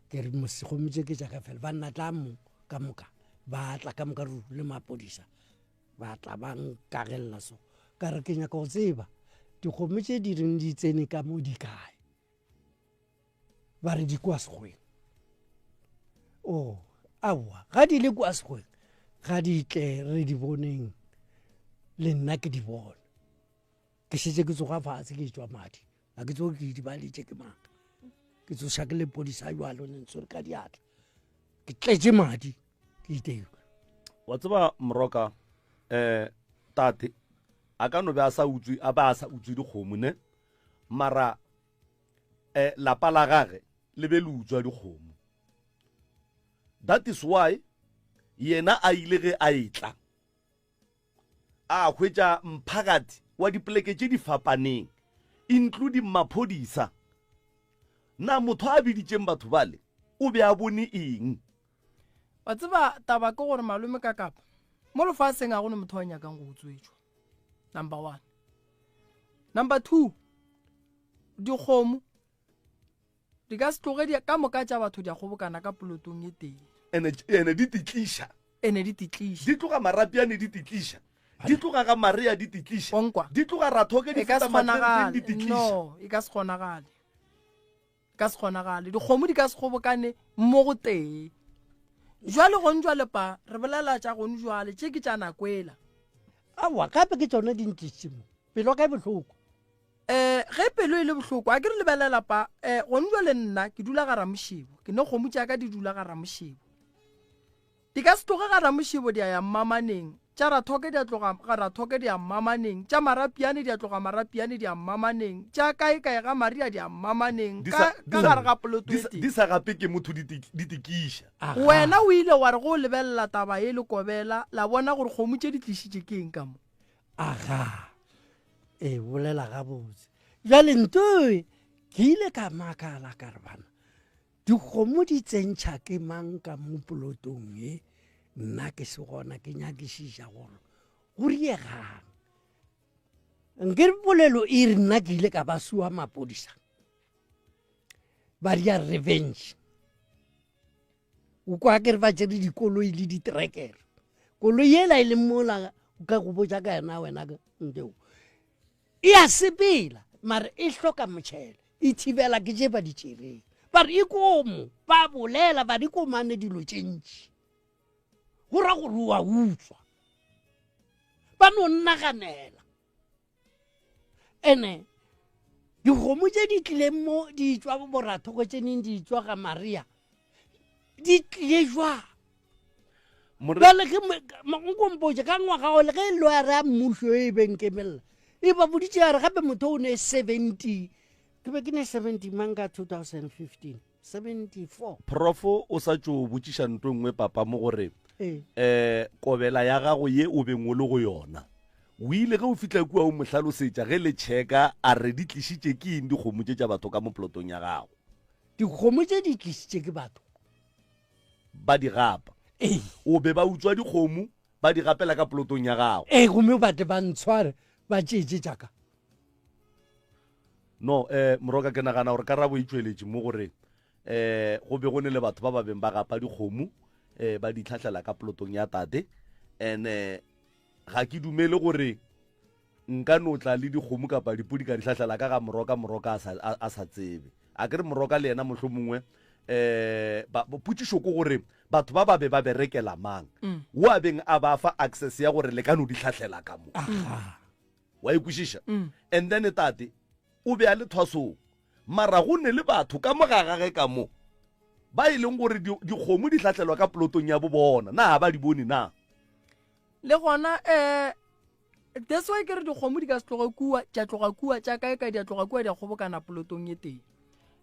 D: ke re kgomo tše ke tšaka fela banna tla mo ka moka ba tla ka moka re le mapodisa ba tla ba nkagelela so ka re ke nyaka go tseba dikgomo tše di reng di tsene ka mo di kae ba re di kwa sekgweng o oh, aowa ga di le kwa sekgweng ga di tle re di boneng le nna ke di bone ke šetse ke tsoga fatshe ke tswa madi ga ke tsoge ke idibalitše ke mang ke tsoša ke lepodisa jalo ne ntshwere ka diatla ke tletše madi ke iteilwe
A: wa tseba moroka um tate a ka no be a sa utswe a ba a sa utswe dikgomo ne mara eh, lapa la gage le be le utswa dikgomo that is why yena a ile ge a etla a hwetša mphakati wa dipoleke tše di fapaneng including maphodisa na motho a biditšeng batho bale o be a bone eng?
C: Wa tseba taba ke gore malome ka kapa mo lefaseng ga go ne motho wa nyakang go utswetšwa. Number 1. Number 2. Dikgomo di ka se tloge di ka moka tša batho di a kgobokana ka polotong e tee.
A: Ene ene di titliša.
C: Ene di titliša.
A: Di tloga Marapiane di titliša. Di tloga ga Maria di titliša.
C: Onkwa.
A: Di tloga Rathoke di
C: E ka
A: feta
C: se
A: Matleng di
C: kgonagale.
A: titliša.
C: No, e ka se kgonagale. Ka se kgonagale. Dikgomo di ka se kgobokane mo go tee. Jwale gone jwale pa re bolela tša gone jwale tše ke tša nako ela.
D: Aowa gape ke tšona di ntlišitše mo. Pelo ya ka e bohloko.
C: Um ge pelo e le bohloko a ke re lebelela pa um gone jwale nna ke dula ga Ramošebo ke ne kgomo tša ka di dula ga Ramošebo. Di ka se tloge ga Ramošebo di a ya Mmamaneng, tša Rathoke di a tloga ga Rathoke di ya Mmamaneng, tša Marapiane di a tloga Marapiane di ya Mmamaneng, tša kae kae ga Maria di ya Mmamaneng,
A: Di
C: ka,
A: sa, di
C: ka
A: sa,
C: gare ga poloto
A: di
C: e
A: sa,
C: tee.
A: di sa gape ke motho di, di tikiša.
D: Aga.
C: Wena o ile wa re ge o lebelela taba ye le kobela, la bona gore kgomo tše di tlišitše ke eng ka mo?
D: Aga. E bolela gabotse. Bjale ntoe ke ile ka makala ka re bana Dikgomo di tsentšha ke mang ka mo polotong ye? Nna ke se gona ke nyakišiša gore go riegang. Nke polelo e re nna ke ile ka ba sua mapodisa ba ria revenge. O kwa ke re ba tšere dikoloi le ditrekere. Koloi ela e leng mola ka go botša ka yena wena nteo. E a sepela mare e hloka motšhelo, e thibela ke tše ba di tšereng. Ba re e komo, ba bolela ba di komane dilo tše ntši. Go ra gore o a utswa. Ba no nnaganela. Ene dikgomo tše di tlileng mo di tšwa borathoko tše neng di tšwa ga Maria di tlile jwang? Bjale ge nkompotše ka ngwaga ole ge lawyer ya mmušo e be nkemelela e ba boditše ya re gape motho o ne 70 ke be ke ne 70 mang ka 2015 74
A: Profo o sa tšo botšiša nto nngwe papa mo gore um kobela ya gago ye o beng o le go yona o ile ge o fihla kua o mo hlalosetša ge le checka a re di tlišitše ke eng dikgomo tše tša batho ka mo plotong ya gago.
D: Dikgomo tše di tlišitše ke batho.
A: Ba di gapa.
D: Ee.
A: O be ba utswa dikgomo ba di gapela ka plotong ya gago.
D: Ee, gomme ba tle ba ntshware ba tšeetše tša ka.
A: No, eh, Moroka, ke nagana gore karabo e tšweletše mo gore eh go be go ne le batho ba ba beng ba gapa dikgomo eh ba di tlhahlela ka plotong ya tate and eh, ga ke dumele gore Nka no tla le dikgomo kapa dipudi ka di hlahlela ka ga Moroka, Moroka a sa, a, a sa tsebe. A ke re Moroka le yena mohlomongwe, eh, ba, potšišo ke gore batho ba ba be ba berekela mang? Wo a beng a ba fa access ya gore le ka no di hlahlela ka mo. Wa e kwešiša? And then tate o be a le thwasong. Mara go ne le batho ka mo ga gage ka mo ba e leng gore di, dikgomo di hlahlelwa ka plotong ya bo bona. Na ga ba di bone na?
C: Le gona, eh, That's why ke re dikgomo di ka se tloge kua, tša tloga kua, tša kae kae di a tloga kua di a kgobokana polotong e tee.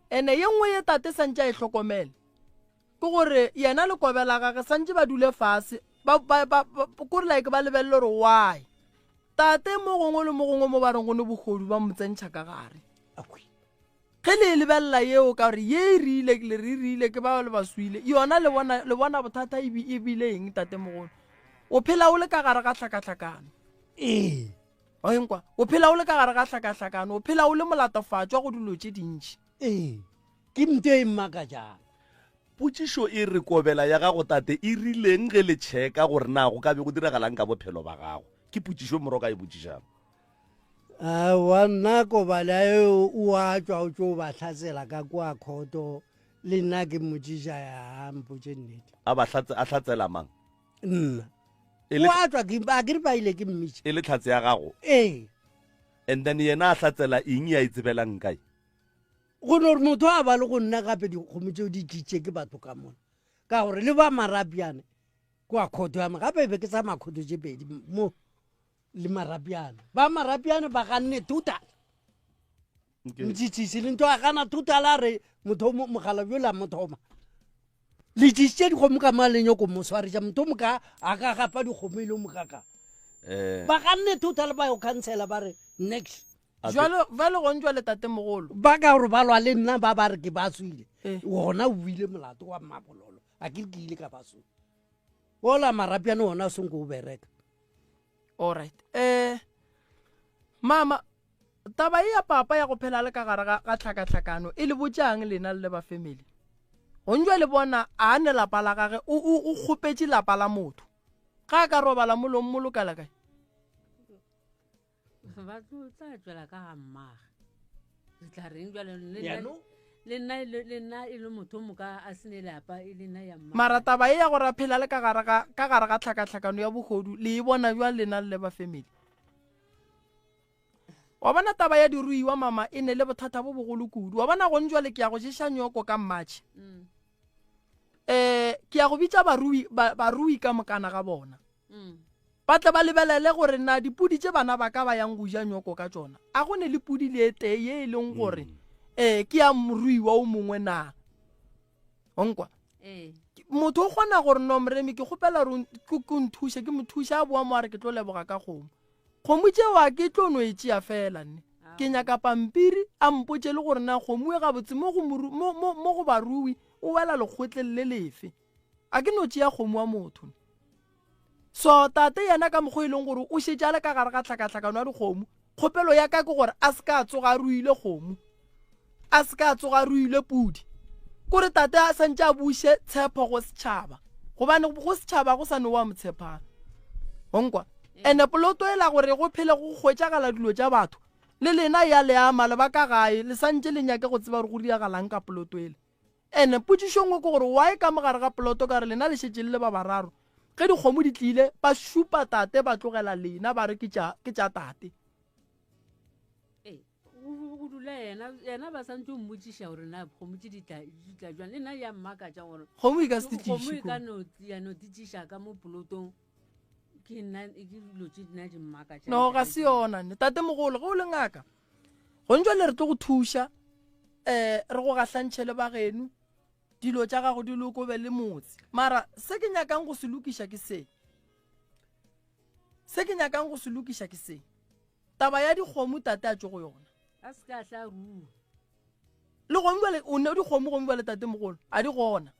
C: Ene ye nngwe ye tate santše a e hlokomele ke gore yena le kobe la gage santše ba dule fase ba, ba, ba, ba, kore like ba lebelele gore why tate mo gongwe le mo gongwe mo ba reng go ne bogodu ba mo tsentšha ka gare. Ge le e lebelela yeo ka gore ye e rile le re rile ke ba le ba swile yona le bona le bona bothata e e bile eng tatemogolo o phela o le ka gare ga hlakahlakano
D: ee
C: oenkwa o phela o le ka gare ga hlakahlakano o phela o le molatofatšwa go dilo tše dintši
D: ee ke nto e mmakatšang
A: Potšišo e re kobela ya gago tate e rileng ge le checka gore na go ka be go diragalang ka bophelo ba gago ke potšišo moro ka e botšišang
D: Aowa nna Kobala eo o a tšwa o tšo ba hlatsela ka kua khoto le nna ke mmotšiša ya mpotše nnete.
A: A ba hlatse a hlatsela mang?
D: Nna.
A: E le
D: O a tšwa ke a ke re ba ile ke mmitša.
A: E le tlhatse ya gago?
D: Ee.
A: And then yena a hlatsela eng ya e tsebelang kae?
D: Go no re motho a ba le go nna gape dikgomo tšeo di tlišitše ke batho ka mona ka gore le ba Marabjane kua khoto ya me gape e be ke tsamaya khoto tše pedi mo le marapiana ba marapiana ba ganne total motšitšisi le nto a gana total a re motho mogala bjola mothoma le tšisitše dikgomo ka ma lenyoko mo swaretša motho moka a ka gapa dikgomo e le mokaka
A: eh.
D: ba ganne total ba yo khansela ba re next
C: jalo ba le gong jwale tatemogolo
D: ba ka gore ba lwa le nna ba ba re ke ba tswile
C: Eh.
D: gona o bile molato wa mmabololo a ke ke ile ka ba tswile. Ola marapiane ona a senko o bereka.
C: Alright. Eh mama taba e ya papa ya go phela le ka gare ga ga tlhakatlhakano e le botšang lena le le ba family? Gonjwa le bona a ne lapa la gage o o o kgopetše lapa la motho. Ga a ka robala mo lo mmolokela kae?
B: Ba tlo tla tšwela ka ga mmage. Re tla reng jwale le nna le nna le nna e le motho moka a sene lapa e le nna ya mma.
C: Mara taba e ya gore a phela le ka gare ga ka gare ga tlhakatlhakano ya bohodu le e bona bjang lena le ba family? Wa bona taba ya diruiwa mama e ne le bothata bo bogolo kudu. Wa bona gone jwale ke ya go ješa nyoko ka March. Mm. Eh ke ya go bitša barui ba, barui ka mokana ga bona. Mm. Ba tle ba lebelele gore na dipudi tše bana ba ka ba yang go ja nyoko ka tšona, a go ne le pudi le e tee ye e leng gore um ke ya moruiwa o mongwe na. O nkwa?
B: Ee.
C: Motho o kgona gore no Moremi ke kgopela gore ke nthuše, ke mo thuše a boa mo a re ke tlo leboga ka kgomo. Kgomo tšeo a ke tlo no e tšea fela nne. Ke nyaka pampiri a mpotše le gore na kgomo e gabotse mo go mo, mo, mo go barui o wela lekgotleng le lefe. A ke no tšea kgomo wa motho. So tate yena ka mokgwa e leng gore o šetše a le ka gare ga tlhakatlhakano ya dikgomo, kgopelo ya ka ke gore a se ka a tsoga a ruile kgomo, a se ka a tsoga a ruile pudi. Kore tate a santše a buše tshepo go setšhaba, gobane go setšhaba go sa ne wa mo tshepang. Onkwa? Ene poloto e la gore go phele go hwetšagala dilo tša batho, le lena ya le ama le ba ka gae, le santše le nyake go tseba gore go diragalang ka poloto ele. Ene potšišo nngwe ke gore why ka mo gare ga poloto ka re lena le šetše le le ba bararo ge dikgomo di tlile ba šupa tate ba tlogela lena ba re ke tša ke tša tate.
B: Ee, go go dula yena yena ba santse o mmotšiša gore na kgomo tše di tla di tla jwang le nna ya mmakatša gore
C: Kgomo e ka se
B: kgomo
C: tliše
B: e ka
C: kgomo.
B: no ya no titšiša ka mo polotong ke nna ke dilo tše nna di mmakatša
C: No ga se yona nne tate mogolo ge o le ngaka Gone jwale re tlo go thuša um re go gahlantšhe le bageno dilo tša gago di lokobe le motse mara se ke nyakang go se lokiša ke se se ke nyakang go se lokiša ke se taba ya dikgomo tate a tšo go yona
B: a se ka tla rua
C: le gone jwale o ne dikgomo gomme jwale tate mogolo a di gona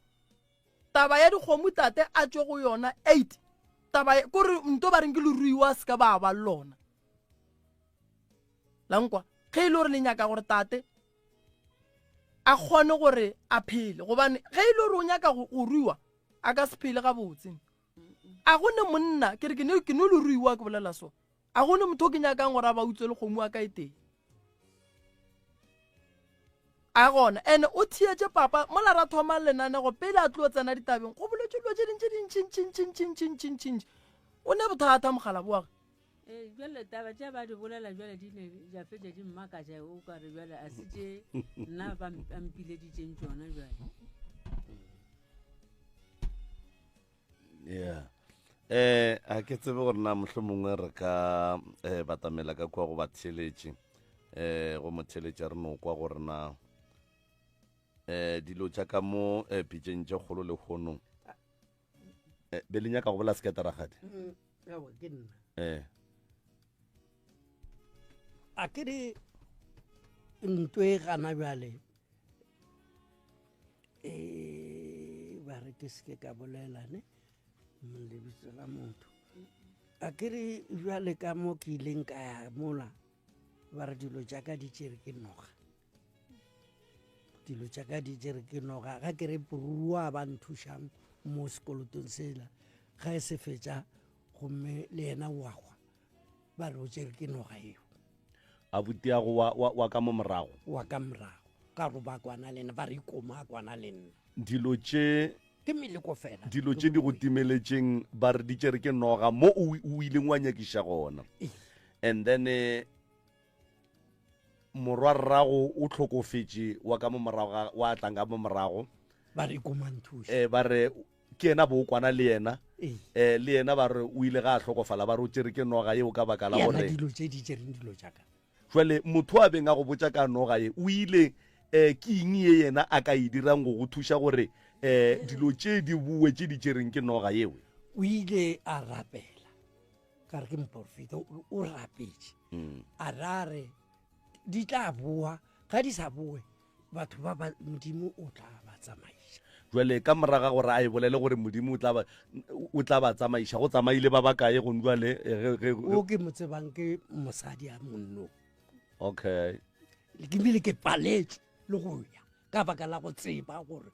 C: taba ya dikgomo tate a tšo go yona eight taba kore nto ba reng ke leruiwa se ka ba ba lona La nkwa? Ge e le gore le nyaka gore tate a kgone gore a phele, gobane ge e le gore o nyaka go ruiwa, a ka se phele gabotse. A go ne monna, ke re ke ne ke no le ruiwa ke bolela so. A go ne motho o ke nyakang gore a ba utswe le kgomo wa ka e tee. A gona ene o theetše papa mola ra thoma lenanego pele a tlo tsena ditabeng go boletše dilo tše ding tše dintšintšintšintšintšintšintšintši. O ne bothata mogala boage.
B: Ee, bjale taba tše ba di bolela bjale di ne ja fetša di mmakatša o ka re bjale a se tše nna ba mp- ba mpileditšeng tšona bjale.
A: Yeah. Eh, a ke tsebe gore na mohlomongwe re ka eh, batamela ka kua go batheeletši eh, go motheeletši re no kwa gore na eh, dilo tša ka mo eh, pitšeng tše kgolo lehono eh, be le nyaka go bola seketa rakgadi
D: mm, aowa ke nna
A: eh
D: a ke re ntwe e gana bjale um ba re ke seke ka bolela ne lebitso la motho a ke re bjale ka mo ke ileng ka ya mola ba re dilo tša ka di tšere ke noga dilo tša ka di tšere ke noga ga ke re porua ba nthušang mo sekolotong sela ga e se fetša gomme le yena wa hwa ba re o tšere ke noga eo
A: abutiago wa, wa, wa ka mo morago
D: wa ka morago ka ro ba kwana le nna ba re ikoma a kwana le nna
A: dilo tše
D: ke meleko fela
A: dilo tše di go timeletšeng ba re di tšere ke noga mo o o ileng wa nyakiša gona and then eh, morwarrago o hlokofetše wa ka mo morago ga- wa tlang ka mo morago
D: ba re koma nthuše
A: eh ba re ke yena bo kwana le yena
D: Ee.
A: eh le yena ba re o ile ga a hlokofala ba re o tšere ke noga yeo ka baka la
D: yena
A: gore
D: dilo tše di tšereng dilo tša ka
A: jwale motho a beng a go botša ka noga ye o ile eh ke eng ye yena a ka e dirang go go thuša gore eh dilo tše di boe tše di tšereng ke noga yeo
D: o ile a rapela ka re ke moporofeta o rapetše
A: mm.
D: a ra re di tla boa ga di sa boe batho ba ba modimo o tla ba tsamaiša.
A: Jwale ka moraga gore a e bolele gore Modimo o tla ba o tla ba tsamaiša, go tsamaile ba bakae gone jwale? Eh, ge, ge,
D: O ke mo tsebang ke mosadi a monno.
A: Okay.
D: Ke bile ke paletswe le go ya ka baka la go tseba gore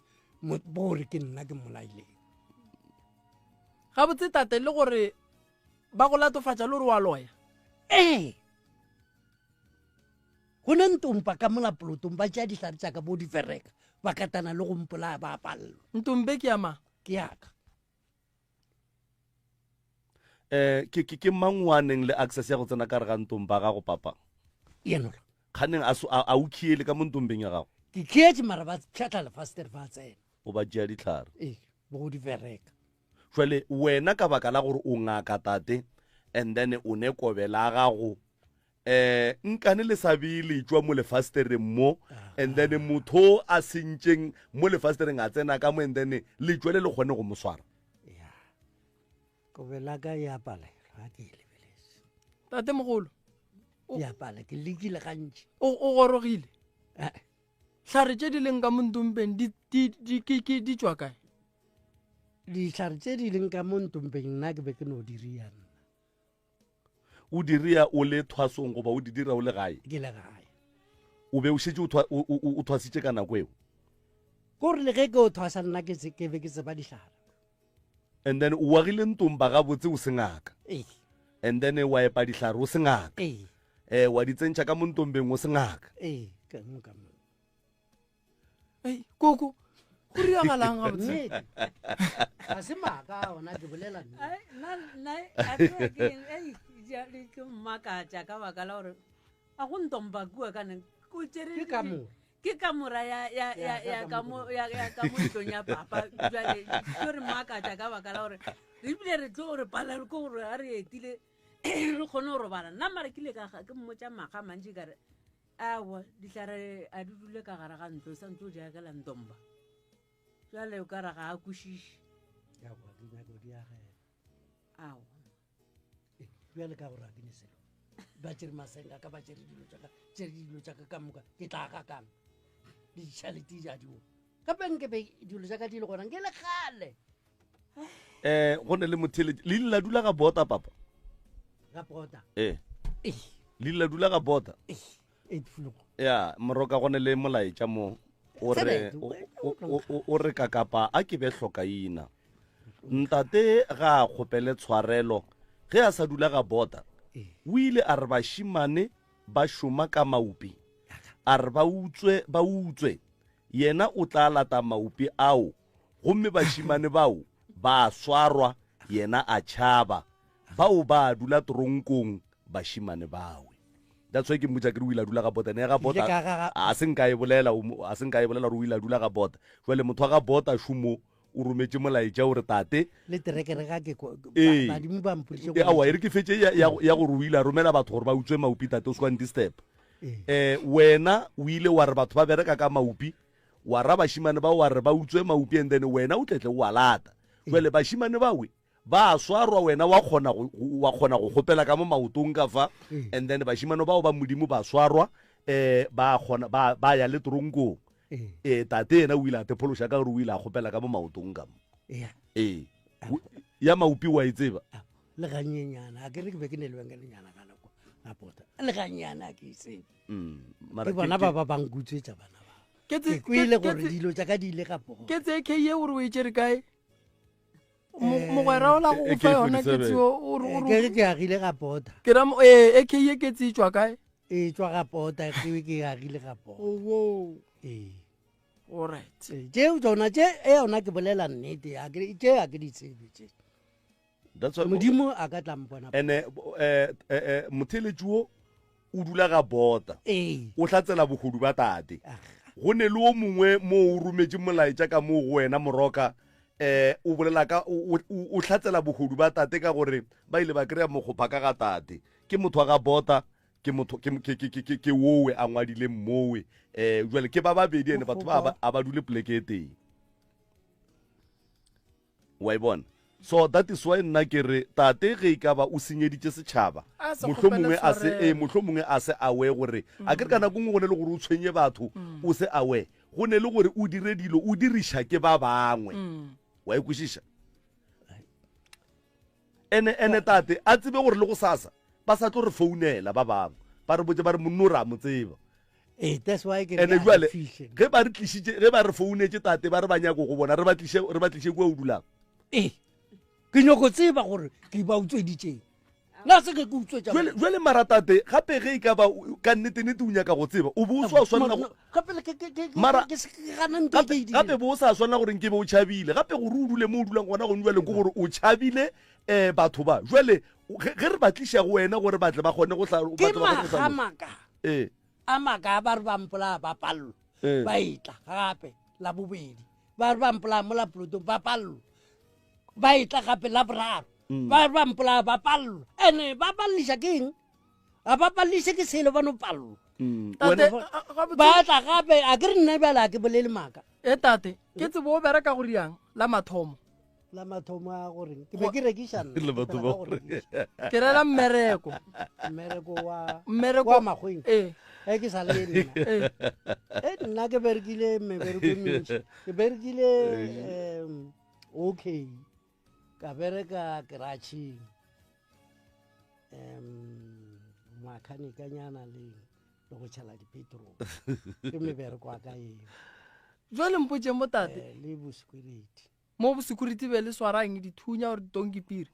D: gore ke nna ke mmolaileng.
C: Gabotse tate le gore ba go latofatša le gore wa loya?
D: Ee. Go ne ntompa ka mola polotong ba tšea dihlare tša ka bo di fereka ba katana le go mpolaya ba palelwa.
C: Ntompe ke ya mang?
D: Ke ya ka.
A: Eh ke ke ke mang o a neng le access ya go tsena ka re ga ntompa gago papa?
D: Yenola.
A: Kganeng a a o khiele ka mo ntompeng ya gago?
D: Ke khietše mara ba pšhatla lefastere ba tsena.
A: O ba tšea dihlare.
D: Ee, bo go di fereka.
A: Jwale wena ka baka la gore o ngaka tate and then o ne kobe la gago eh nkane le sa bee letšwa mo lefastereng mo and then motho a sentšeng mo lefastereng a tsena ka mo and then letšwa le le kgone go mo swara.
D: Ya. Kobe la ka ya palelwa ga ke e lebeletse.
C: Tate mogolo.
D: Ya pala ke lekile gantši.
C: O o gorogile.
D: Eh.
C: Hlare tše di leng ka mo ntompeng di di di ke ke di tšwa kae?
D: Dihlare tše di leng ka mo ntompeng nna ke be ke no di ria nna.
A: O di ria o le thwasong goba o di dira o le gae?
D: Ke le gae.
A: O be o šetše o thwasitše ka nako eo?
D: Ko re le ge ke o thwasa nna ke ke be ke tseba dihlare.
A: And then o agile ntomba gabotse o se ngaka.
D: Ee.
A: And then wa epa dihlare o se ngaka.
D: Ee.
A: Eh wa di tsentšha ka mo ntombeng o se ngaka.
D: Ee, ka mo ka mo.
C: Ei, koko, go diragalang gabotse?
D: Nnete. Ga se maaka ona ke bolela nnete.
B: Ai, nna nna a tseba ke eng ei ja- ke mmakatša ka baka la gore a go ntompa kua ka neng o tšere
D: Ke kamora.
B: ke kamora ya ya ya
D: Ya,
B: ya
D: ka
B: ka mo ya ya ka mo ntlong ya papa jwale ke re mmakatša ka baka la gore re ebile re tlo re palelwe ke gore ga re etile re kgone go robala nna mara ke ile ka ga- ke mmotša maga a mantši ka re Aowa, dihlare a di dule ka gare ga ntlo, sa ntse o di agela ntomba. Jale o ka re ga a kwešiše.
D: Aowa, ke nyaka go di agela.
B: Aowa.
D: Eh, bjale ka gore a ke ne selo. Ba tšere masenga ka ba tšere dilo tša ka, tšere dilo tša ka ka moka, ke tla aga kang? Le ditšhelete di a di Gape nke be dilo tša ka di le gona, nke le kgale.
A: Eh, go ne le motheletši. Le ile la dula ga bota, papa?
D: Ga bota.
A: Eh. Le ile la dula ga bota?
D: Eh, floor.
A: Ya, moroka go ne le molaetša mo. O re o re kakapa a ke be hlokaina. Ntate ga a kgopele tshwarelo ge a sa dula ga bota. O ile a re bashimane ba šoma ka maupi. A re ba utswe ba utswe. Yena o tla lata maupi ao Gomme bašemane bao ba swarwa, yena a tšhaba. Bao ba dula toronkong, bašemane bawe. That's why ke mmotša ke re o ile a dula ga bota. Ne ga bota a se nka e bolela, a se nka e bolela gore o ile a dula ga bota. Jwale motho wa ga bota šomo o rometše molaetša o re tate.
D: Le terekere ga ke
A: Ee.
D: badimo ba mpoditše
A: Ee, aowa, e re ke fetše ya, ya, ya gore o ile a romela batho gore ba utswe maupi tate o se wa ndisturb.
D: Ee.
A: Eh, wena o ile wa re batho ba bereka ka maupi wa ra bašimane ba wa re ba utswe maupi and then wena o tletle o a lata jale bašimane bawe ba a swarwa wena wa kgona go wa kgona go kgopela ka mo maotong ka fa and then bašimane bao ba modimo ba swarwa eh ba kgona ba ba ya le tronkong eh tate yena o ile a tephološa ka gore o ile a kgopela ka mo maotong ka mo ee ya maupi wa e tseba
D: le ganyenyana a ke re ke be ke ne lebenkelenyana ka nako a pota le ganyenyana a ke e tsebe
A: mm,
D: ke bona ba ba bankutswetsa bana ba ke kwele gore dilo tša ka di ile ga pogo
C: ke tse ke ye gore o e tšere kae eh, mogwera o la go fa yona ke tseo
D: eh, ke re ke agile ga pota
C: ke ra ee ke ye ke tse tswa kae
D: e tswa ga pota ke ke agile ga pota
C: oh
D: ee
C: all right
D: tšeo tsona tše e yona ke bolela nnete a ke tše a ke di tsebe tše
A: That's why
D: modimo a ka tla mpona
A: ene eh, eh, eh, motheletši wo o dula ga bota
D: ee
A: o hlatsela bogodu ba tate go ne le o mongwe mo o rometše molaetša ka moo go wena moroka eh o bolela ka o hlatsela bogodu ba tate ka gore ba ile ba kry-a mokgopha ka ga tate ke motho wa ga bota ke motho ke ke ke ke ke wowe a ngwadileng mowe eh jwale ke ba babedi ene batho ba a ba dule poleke e tee Wa e bona? So that is why nna ke re tate ge e ka ba o senyeditše setšhaba,
C: A se
A: mohlomongwe
C: kgopele
A: a se ee,
C: tshwarelo.
A: mohlomongwe a se aware gore a ke re ka nako nngwe go ne le gore o tshwenye batho o se aware. go ne le gore o dire dilo o diriša ke ba bangwe wa e kwešiša ene ene tate a tsebe gore le go sasa ba sa tlo re founela ba bangwe ba re botse ba re monno re a mo tseba
D: ee that's why ke
A: ene jale ge ba re tlišitše ge ba re founetše tate ba re ba nyako go bona re ba tliše re ba tliše kua o dulang
D: ee ke nyoko tseba gore ke ba utsweditšeng na se ke ke utswetša
A: jale jale mara tate gape ge e ka ba ka nnete-nnete o nyaka go tseba o bo o sa swanela go
D: gape le ke ke ke
A: Mara-
D: ke se ke gana ntho e ke e
A: gape
D: dirileng.
A: bo o sa swanela gore nke be o tšhabile gape gore o dule mo o dulang gona gone jale ke gore o tšhabile um batho ba jale ge ge re ba tliša go wena gore batle ba kgone go hla-
D: ke
A: batle ba kgone go
D: maga
A: hlalosa.
D: maka
A: ee
D: a maka ba re ba mpolaya ba pallo
A: Ee.
D: ba etla gape la bobedi ba re ba mpolaya mo la polotong ba pallo ba etla gape la boraro
A: Mm.
D: ba re ba mpolaya ba pallo ene ba palliša ke eng ga ba palliše ke selo ba no pallo
A: Mm.
C: Tate,
A: Wena-
C: a- a- gabotse-
D: ba tla gape a ke re nna bjale a ke bolele maaka
C: e tate ke tsebo o bereka go riang la mathomo
D: la mathomo a goreng ke be ke rekiša nna
A: Le batho ba
D: Ke
A: gore-
D: rekiša.
C: ke rela mmereko
D: mmereko wa
C: mmereko
D: wa makgweng
C: ee
D: e ke sa le nna
C: ee
D: e nna ke berekile mebereko e mentši ke berekile um okay ka bereka keratšheng um makhanikanyana le le go tšhela dipetrol ke mebereko a ka eo
C: jale mpotse mo tate
D: Eh, le bosecurity
C: mo bosecurity be le swara eng dithunya gore ditonki piri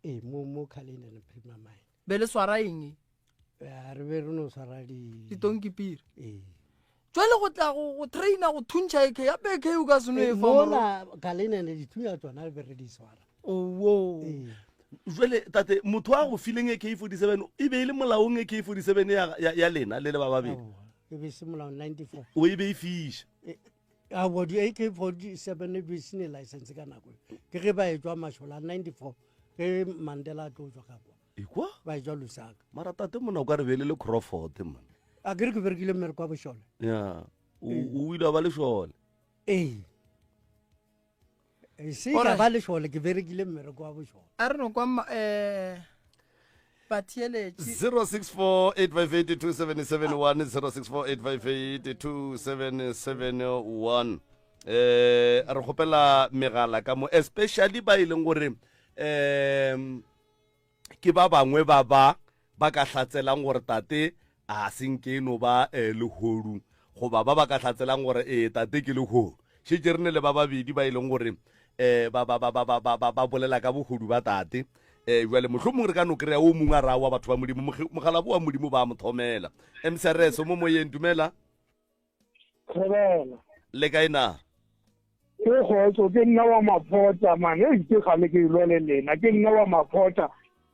D: ee mo mo calendar prima mine
C: be le swara eng
D: Eh, re be re no swara di
C: ditonki piri
D: ee
C: jale go tla go go traina go thuntšha ak gape ak o ka seno
D: Eh,
C: e fa moro
D: mola calendar dithunya tsona re be re di swara
C: owo
D: ee
A: jale tate motho a go fileng ak 47 e be e le molaong ak 47 ya, ya, ya lena le le ba babedi
D: Aowa, e be se molao 94
A: o e be e fiša
D: aowa di ak 47 e be se ne license ka nako eo. ke ge ba etswa mašola 94 ge mandela a tlo tswa ka kwa
A: ekwa
D: ba etswa lusaka
A: mara tate mona o ka re be le le crawford man
D: a ke re ke berekile mmereko wa bošole
A: ya o o ile wa ba lešole
D: ee E se ka
C: Alright.
D: ba lešole ke berekile mmereko wa bošole
C: a re no kwa um batheeletše
A: 0648582771 0648582771 eh re kgopela megala ka mo especially ba e leng gore um ke ba bangwe ba ba ba ka hlatselang gore tate a se nke e no ba eh, lehodu goba ba ba ka hlatselang gore ee tate ke lehodu šetše re ne le ba babedi ba e leng gore um ba, ba, ba, ba, ba, ba, ba, ba bolela ka bohodu ba tate um jale mohlomongwe re ka no kry-a o mongwe a raya wa batho ba modimo mogalabo wa modimo ba mo thomela mcrs o mo moyeng dumela
E: Thobela.
A: Le kae na?
E: Ke kgotso, ke nna wa maphota man. Ei ke gale ke ilwa le lena. Ke nna wa maphota.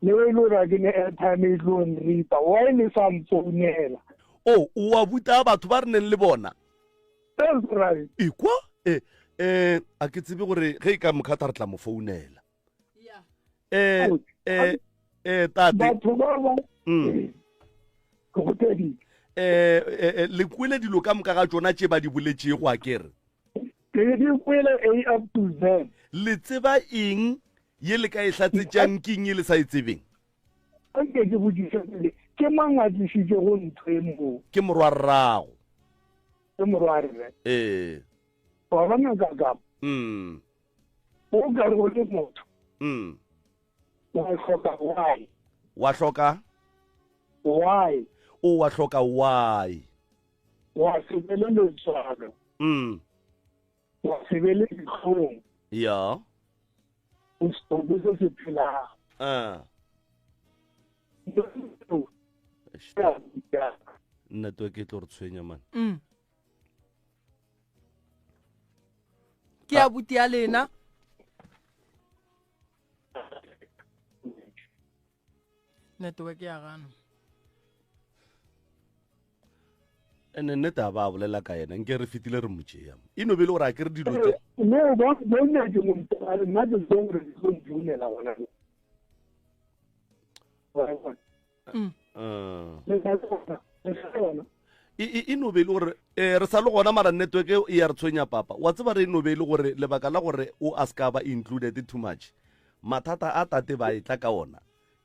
E: Le e le gore ke ne airtime e tlo nripa. Why le sa mfounela?
A: O, o wa buta batho ba re neng le bona.
E: That's right.
A: Ekwa? Eh, eh, a ke tsebe gore ge e ka mokhatha re tla mo founela. Eh, eh, eh, tate.
E: Batho ba ba. Mm. Ke go teditse.
A: Eh, eh, eh, le kwele dilo ka moka ga tšona tše ba di boletšego a kere.
E: Ke di kwele A up to Z.
A: Le tseba eng ye le ka e hlatsetšang ke eng ye le sa e tsebeng?
E: Anke ke botšiše pele, ke mang a tlišitšego ntho e moo?
A: Ke morwarrago.
E: Ke morwarre.
A: Ee.
E: Wa bona kakapa?
A: Mm.
E: O ka re o le motho.
A: Mm.
E: Wa hloka why?
A: Wa hloka?
E: Why?
A: O wa hloka why?
E: Wa se be le letswalo.
A: Mm.
E: Wa se be le dihlong.
A: Ya.
E: O setopo se se phelago.
A: Ah. Network e tlo re tshwenya man.
C: Mm. Ke abuti ya lena. Network ya gana.
A: Ene nnete a ba bolela ka yena nke re fetile re mo tšea. E no be le gore a ke re dilo tše.
E: No ba bona ke mo nna ke tsong re tlo ntumela gona.
C: Mm.
A: Ah.
E: Le sa le gona, le sa le gona.
A: E, e, e no be e le gore eh, re sa le gona mara network e ya re tshwenya papa wa tseba re e no be e le gore lebaka la gore o a se ka ba included too much mathata a tate ba e tla ka ona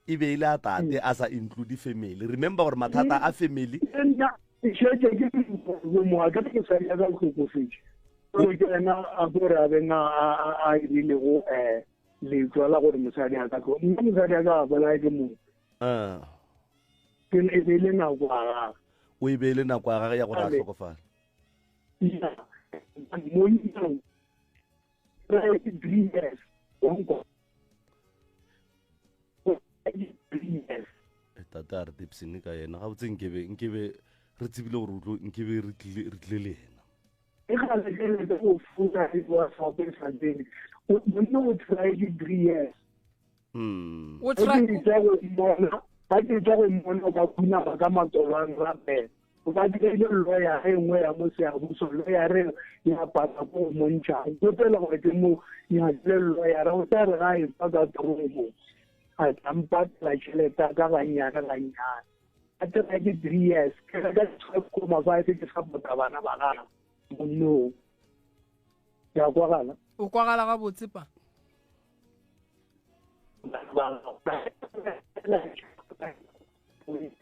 A: e be e le a tate a sa include family remember gore mathata a family
E: Le nna. Ke šetše ke le mo a ke ke sa ya ka hlokofetše. Gore ke yena a gore a beng a a irilego eh letswa la gore mosadi a ka tlo. Nna mosadi a ka bolae ke motho.
A: Ah.
E: Ke e be le nako ya gagwe.
A: O e be le nako ya gagwe ya gore a hlokofale.
E: Ya. Monna re three years.
A: Eh, tate a re dipsene ka yena gabotse nkebe nkebe re tsebile gore o nkebe re tlile le yena
E: e gale ke le go funa le wa sa pe sa tsene monna o try di three years
A: mm
C: o try
E: go mmona ba ke tsa go mmona ka khuna ba ka matolo a rapela O ba dirile lawyer e nngwe ya mo Seabuso, lawyer e ya paka ko go montšha. Nkopela gore ke mo nyakele lawyer, o tla re ga e tswa ka tronkong a tla mpatela tšhelete ya ka gannyane gannyane. A tira ke three years, ke reka 12.5 ke support-a bana ba gagwe monnong. Ke a kwagala?
C: O kwagala gabotse pa.
E: Bana ba gagwe.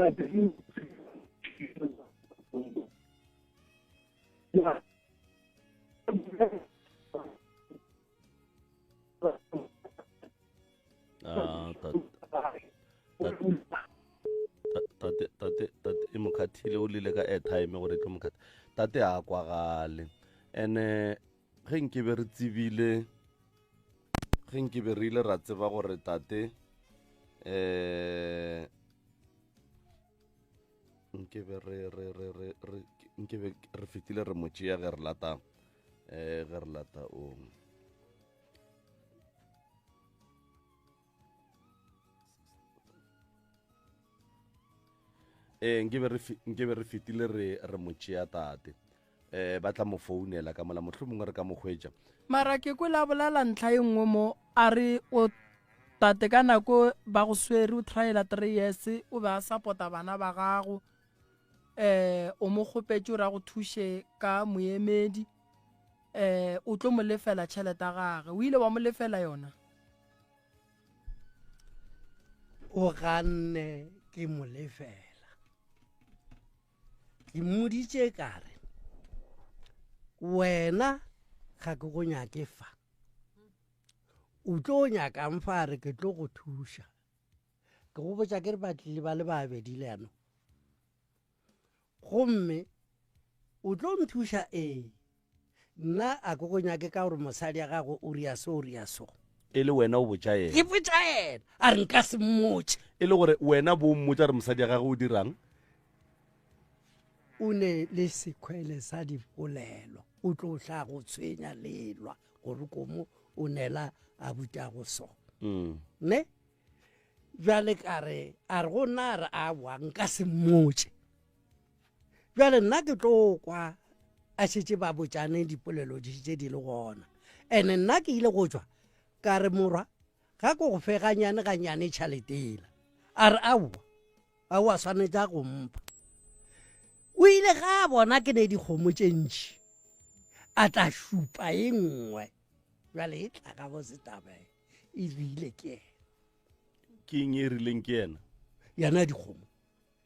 A: Ah, tate tate tate e mokhathile o lile ka airtime gore e tlo mokhatha tate a kwagale ene ge nkebe re tsebile ge nkebe re ile ra tseba gore tate um nkebe re re re re re nkebe re fetile re mo tšea ge re lata um ge re lata o ee nkebe re nkebe re fetile re re mo tšea tate eh ba tla mo founela ka mola mohlomongwe re ka mo hwetša
C: mara ke kwele a bolela ntlha e nngwe mo a re o tate ka nako ba go swere o tryela three years o be a support-a bana ba gago eh o mo kgopetše gore a go thuše ka moemedi eh o tlo mo lefela tšhelete ya gage o ile wa mo lefela yona
D: O ganne ke mo lefela. Ke mmoditše ka re, wena ga ke go nyake fa. O tlo nyakang fa a re ke tlo go thuša. Ke go botša ke re ba tlile ba le babedi le yano. Gomme o tlo nthuša ee. Nna a ke go nyake ka gore mosadi ya gago o ria so o ria so.
A: E le wena o botša yena.
D: Ke botša yena a re nka se mmotše.
A: E le gore wena bo mmotša re mosadi ya gagwe o dirang?
D: O ne le sekhwele sa dipolelo o tlo hla go tshwenya lelwa gore komo o nela a butago so.
A: Mm.
D: Ne? Bjale ka re a re go nna a re awa nka se mmotše. Bjale nna ke tlo kwa a šetše ba botšane dipolelo di šetše di le gona. Ene nna ke ile go tšwa ka re morwa ga ko go fe ganyane ganyane tšhalete ela. A re aowa aowa swanetša go mpha. O ile ga a bona ke ne dikgomo tše ntši a tla šupa e nngwe. Bjale e tla ga botse taba e e rile ke yena.
A: Ke eng e rileng ke yena?
D: Yena dikgomo.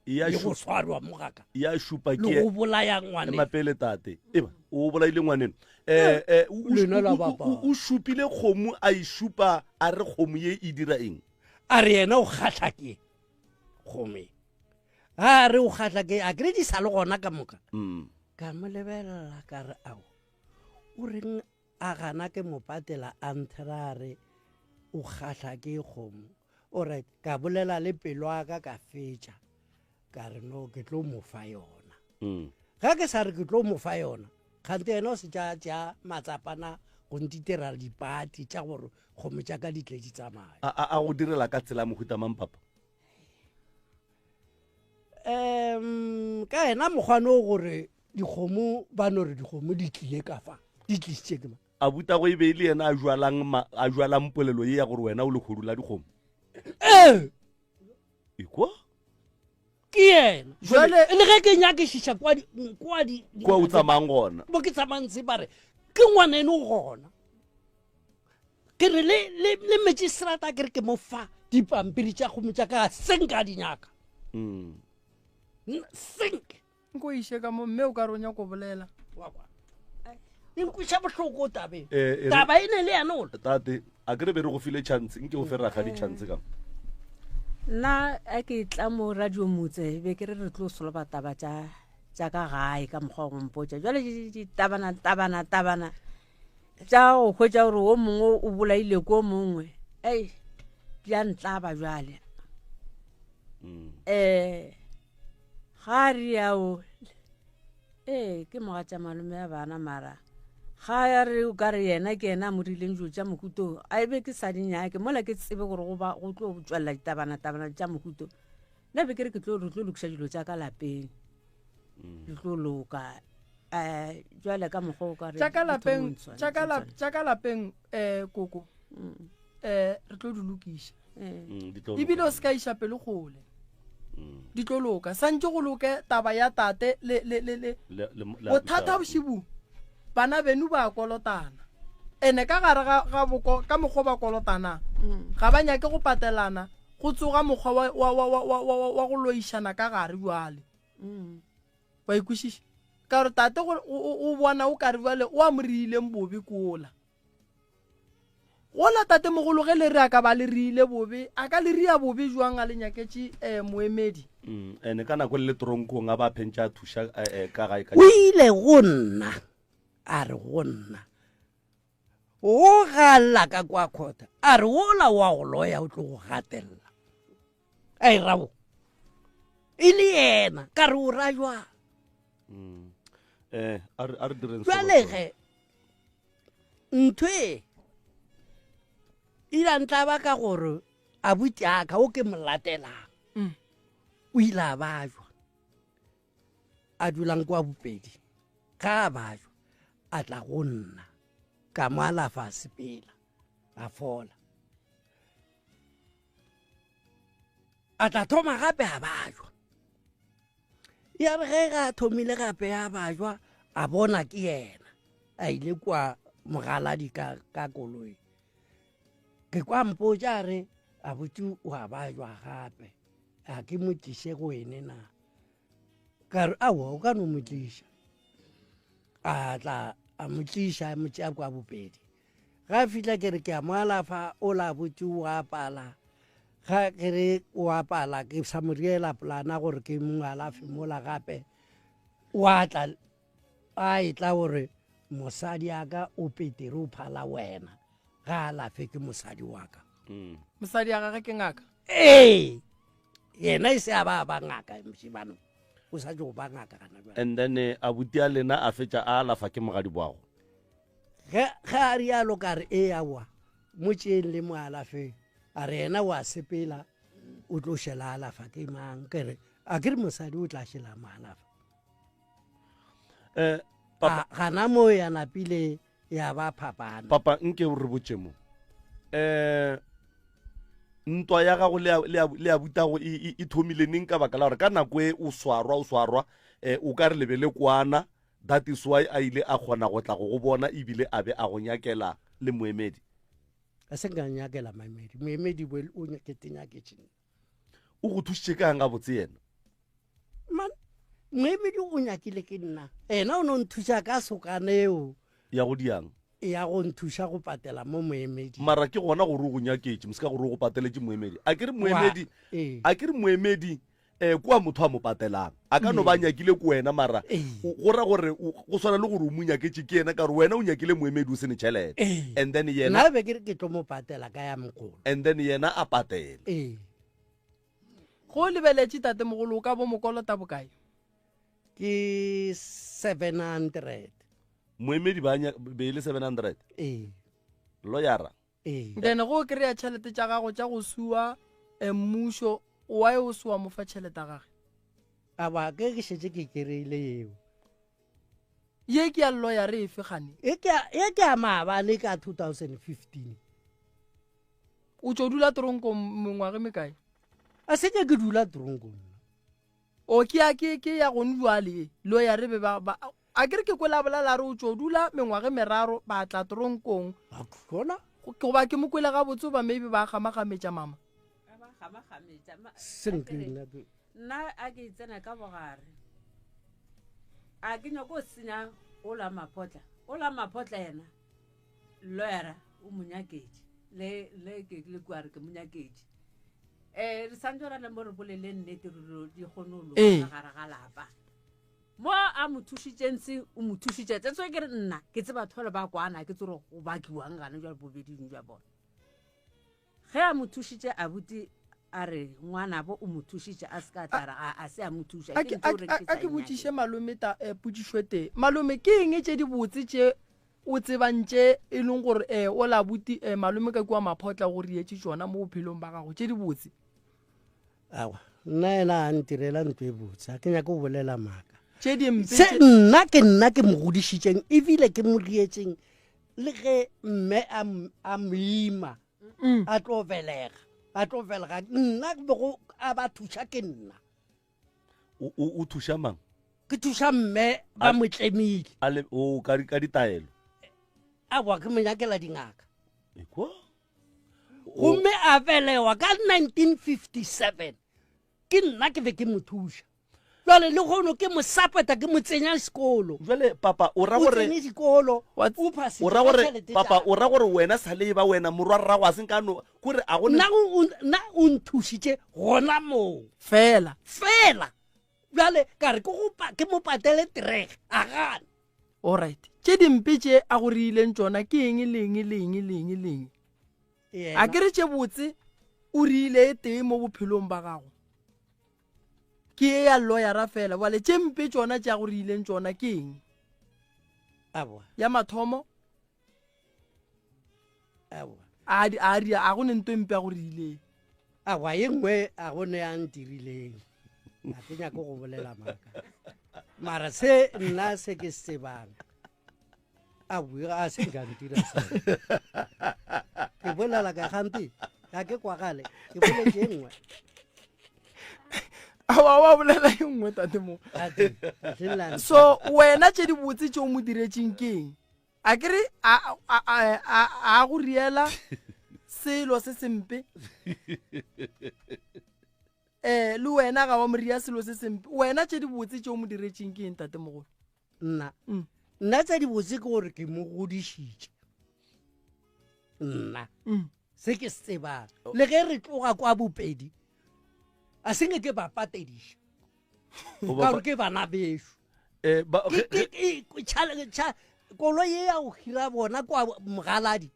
A: Ya
D: le go swarwa mo gaka
A: ya šupa
D: ke le go bolaya ngwane
A: mapele tate eba o bolaile ngwaneno eh eh
D: lena la bapa
A: o šupile kgomo a e šupa a re kgomo ye e dira eng
D: a re yena o kgahla ke kgomo e a re o kgahla ke a kere di sa le gona ka moka
A: mm.
D: ka mo lebelela ka re ao o reng A gana ke mo patela a nthera a re o kgahla ke kgomo. O re ka bolela le pelo ya ka ka fetša ka re no ke tlo mo fa yona.
A: Mm.
D: Ga ke sa re ke tlo mo fa yona kgante yena o se tša tša matsapana go ntitera dipati tša gore kgomo tša ka di tle di tsamaye.
A: A, a, a go direla ka tsela mohuta mang papa?
D: Um ka yena mokgwane o gore dikgomo ba no re dikgomo di tlile ka fa di tlisitše ke ma
A: a butago e be e le yena a jwalang a jwalang polelo ye ya gore wena o lehodu la dikgomo
D: ee
A: ekwa
D: ke yena
C: Jwale-
D: le ge ke nyakišiša kwa di- kwa di
A: kwa o tsamayang gona
D: mo ke tsamayang tse ba re ke ngwaneno gona ke re le le le magistrata ke re ke mo fa dipampiri tša kgomo tša ka se nka di nyaka
A: mm.
D: Sink.
C: Nko iše ka mo mme o ka re o nyako bolela.
D: Wa kwa. E nkweša bohloko tabe.
A: Eh, e re-
D: Taba e ne le yena ola.
A: Tate, a ke re be re go file chance, nke o fe rakgadi chance ka.
B: Nna a ke tla mo radio motse be ke re re tlo soloba taba tša tša ka gae ka mokgwa wa go mpotša jale ditabana tabana tabana tša go hwetša gore o mongwe o bolaile ko mongwe ei di a ntlaba jale um ga a riao ee ke mogatša malome ya bana mara ga ya re o ka re yena ke yena a mo rileng dilo tša mohuto a ebe ke sa di nyake mola ke tsebe gore go ba go tlo tswelela ditabana tabana tša mohuto nna be ke re ke tlo re tlo lokiša dilo tša ka lapeng di tlo loka um jwale ka mokgwa o ka re
C: tša ka
B: di
C: lapeng
B: thomong tshwane,
C: tša ka
B: tshwane.
C: lap- tša ka lapeng um koko um re tlo di lokiša
A: Mm, di tlo
C: ebile
A: loka.
C: o se ka iša pelo kgole di tlo loka santse go loke taba ya tate le le le le
A: Le- le- le-
C: bothata bošibung bana beno ba kolotana ene ka gare ga ga boko ka mokgwa ba kolotanang ga ba nyake go patelana go tsoga mokgwa wa wa wa wa wa, wa, wa go loišana ka gare jwale wa ikwešiša ka gore tate go o o- o bona o kare jwale o a mo riileng bobe kola Gola tatemogolo ge le re a ka ba le riile bobe, a ka le ria bobe jwang a le nyaketše um moemedi?
A: Mm, ene ka nako le le tronkong a ba phentše a thuša eh, eh, ka gae ka
D: O ile go nna a re go nna o galla ka kwa khota a re wola wa go loya o tlo go gatelela a e rabo e le yena ka re o ra jwang
A: Mm. Eh, a re a re direng
D: jwale ge ntho e ile a ntla ba ka gore abuti aka o ke mo latelang
C: mm.
D: o ile a bajwa a dulang kwa bopedi ga a bajwa a tla go nna ka mo alafa a sepela a fola a tla thoma gape a bajwa ya re ge ga a thomile gape a bajwa a bona ke yena a ile kwa mogaladi ka, ka koloi ke kwa mpotša a re a botse o a bajwa gape a ke mo tliše go ene na ka re aowa o ka no mo tliša a tla a mo tliša a mo tšea kwa bopedi ga fihla ke re ke a mo alafa o la botse o apala ga ke re o apala ke sa mo riela polana gore ke mo alafe mola gape o a tla a e tla gore mosadi a ka o petere o phala wena ga alafe ke mosadi wa ka
A: mm.
C: mosadi ya gage ke ngaka
D: ee yena e se a ba ba ngaka mošimano o sa tlo ba ngaka gana jwale
A: and then eh, abuti a lena a fetša a alafa ke mogadi boago
D: Ge, ge a rialo ka re, Ee, aowa, mo tšeeng le mo alafeng. A re, Yena o a sepela, o tlo šela a alafa ke mang? Ke re, A ke re mosadi o tla šela a mo alafa.
A: Eh, papa,
D: A, gana moo ya napile ya ba phapano.
A: papa nke o re botše mo. Eh, ntwa ya gago le ya, le ya, le ya butago e, e, e thomile neng ka baka la gore ka nako e o swarwa, o swarwa, eh, o ka re le be le kwana, That is why a ile a kgona go tla go go bona ebile a be a go nyakela le moemedi.
D: A se nka nyakela moemedi. Moemedi bo o nyakete nyaketše nna.
A: O go thušitše kang gabotse yena?
D: Man, moemedi o nyakile ke nna. Ena o no nthuša ka sokana eo.
A: Ya go diang?
D: Ya go nthuša go patela mo moemedi.
A: Mara ke gona gore o go nyaketše, moseka gore o go pateletše moemedi. A ke re moemedi, a ke re moemedi um kua motho a mo patelang a ka no ba nyakile ko wena mara go ra gore go swana le gore o mo nyaketše ke yena ka gore wena o nyakile moemedi o sene tšhelete and then yena
D: be ke re ke tlo mo patela ka ya mogolo
A: and then yena a patele
D: ee
C: go lebeletše tatemogolo o ka bo mokolota bokae
D: ke 700
A: moemedi ba be e le 700
D: ee
A: loyara
D: Ee.
C: Then go o kry-a tšhelete tša gago tša go suwa eh, mmušo why o se wa mo fa tšhelete ya gage
D: Aba ke ke šetše ke kry-ile yeo.
C: Ye ke ya lawyer efe gane?
D: E ke ya- e ke ya maabane ka 2015.
C: O tšo dula toronkong mengwaga e mekae?
D: A se ke ke dula toronkong.
C: O ke ya ke ke ya gone jwale ye lawyer be ba ba a ke re ke kwele a bolela a re o tšo dula mengwaga e meraro ba tla toronkong.
D: Gona
C: Goba ke mo kwele gabotse goba maybe ba gamagametša mama.
B: Ba gamagametša.
D: Senke nna ke.
B: Nna a ke tsena ka bogare. A ke nyako senya o la maphotla. O la maphotla yena. Lawyer o mo nyaketše. Le le ke le kwa re ke mo nyaketše. Eh re santse ra le mo re bolele nnete re di kgone go loka gare ga lapa. Mo a mo thušitšeng se o mo thušitše. Tse tsoe ke re nna ke tseba thole ba kwana ke tsore go bakiwang gane jwa bobeding jwa bona. Ge a mo thušitše abuti a re ngwanabo o mo thušitše a se ka tla re a a se a mo thuša.
C: A
B: Ke
C: ke
B: ntho
C: a
B: o reng
C: a
B: ke
C: a
B: sa
C: ke
B: e
C: botšiše
B: nyake.
C: malome ta eh, potšišo e tee. Malome ke eng tše dibotse tše o tsebang tše e leng gore eh o la buti eh, malome ka kua Maphotla go rietše tšona mo bophelong ba gago tše dibotse?
D: Awa, nna yena a ntirela ntho e botse, ga ke nyake go bolela maaka.
C: Tše dimpe
D: Se
C: tše
D: nna ke nna ke mo godišitšeng ebile ke mo rietšeng le ge mme a m- a mo ima
C: Mm.
D: a tlo belega a tlo belega nna bego a ba thuša ke nna
A: O, o, o thuša mang?
D: ke thuša mme ba
A: A-
D: mo tlemile
A: A le, o, ka, di- ka ditaelo.
D: a boa ke mo nyakela dingaka
A: Ekwa?
D: Gomme a belewa ka 1957 ke nna ke be ke mo thuša jale le gono ke mo sapeta ke mo tsenya sekolo
A: jale papa o ra
D: o
A: gore
D: tsene dikolo
C: What?
D: o phasitše
A: o ra
D: ka
A: gore
D: tšhelete
A: papa
D: tša
A: o ra gore wena sa le ba wena morwa rrago a se nka no kore a go
D: nna o- o- nna o nthušitše gona moo
C: fela
D: fela bjale ka re ke go pa- ke mo patele terege a gana
C: Alright. Tše dimpe tše a go riileng tšona ke eng le eng le eng le eng le eng? A ke re tše botse o riile e tee mo bophelong ba gago. Ke e ya lawyera fela. Bjale tše mpe tšona tše a go riileng tšona ke eng?
D: Aowa.
C: Ya mathomo?
D: Aowa.
C: A di a ria a go ne nto e mpe a go riileng.
D: Aowa ye nngwe a go ne a ntirileng. A ke nyake go bolela maaka. Mara se nna se ke se tsebang. A bue a se nka ntira sona. Ke bolela ka gampe ga ke kwagale ke boletše e nngwe.
C: Aowa wa bolela e nngwe tate mo.
D: Tate, tate la
C: So wena tše di botse tše o mo diretšeng ke eng? A ke re a a a a a go riela selo se sempe. Eh le wena ga wa mo ria selo se sempe. Wena tše di botse tše o mo diretšeng ke eng tate mogolo?
D: Nna.
C: Mm.
D: Nna tse di botse ke gore ke mo godišitše. Nna.
C: Mm.
D: Se ke se tsebang. Le ge re tloga kwa Bopedi, a se nke ke ba patediša.
A: O
D: Ka
A: ba
D: gore ke bana bešo.
A: Eh, ba,
D: Ke-
A: ge,
D: ke- ke- tšhale- tšha- koloi ye ya go hira bona kwa Mogaladi,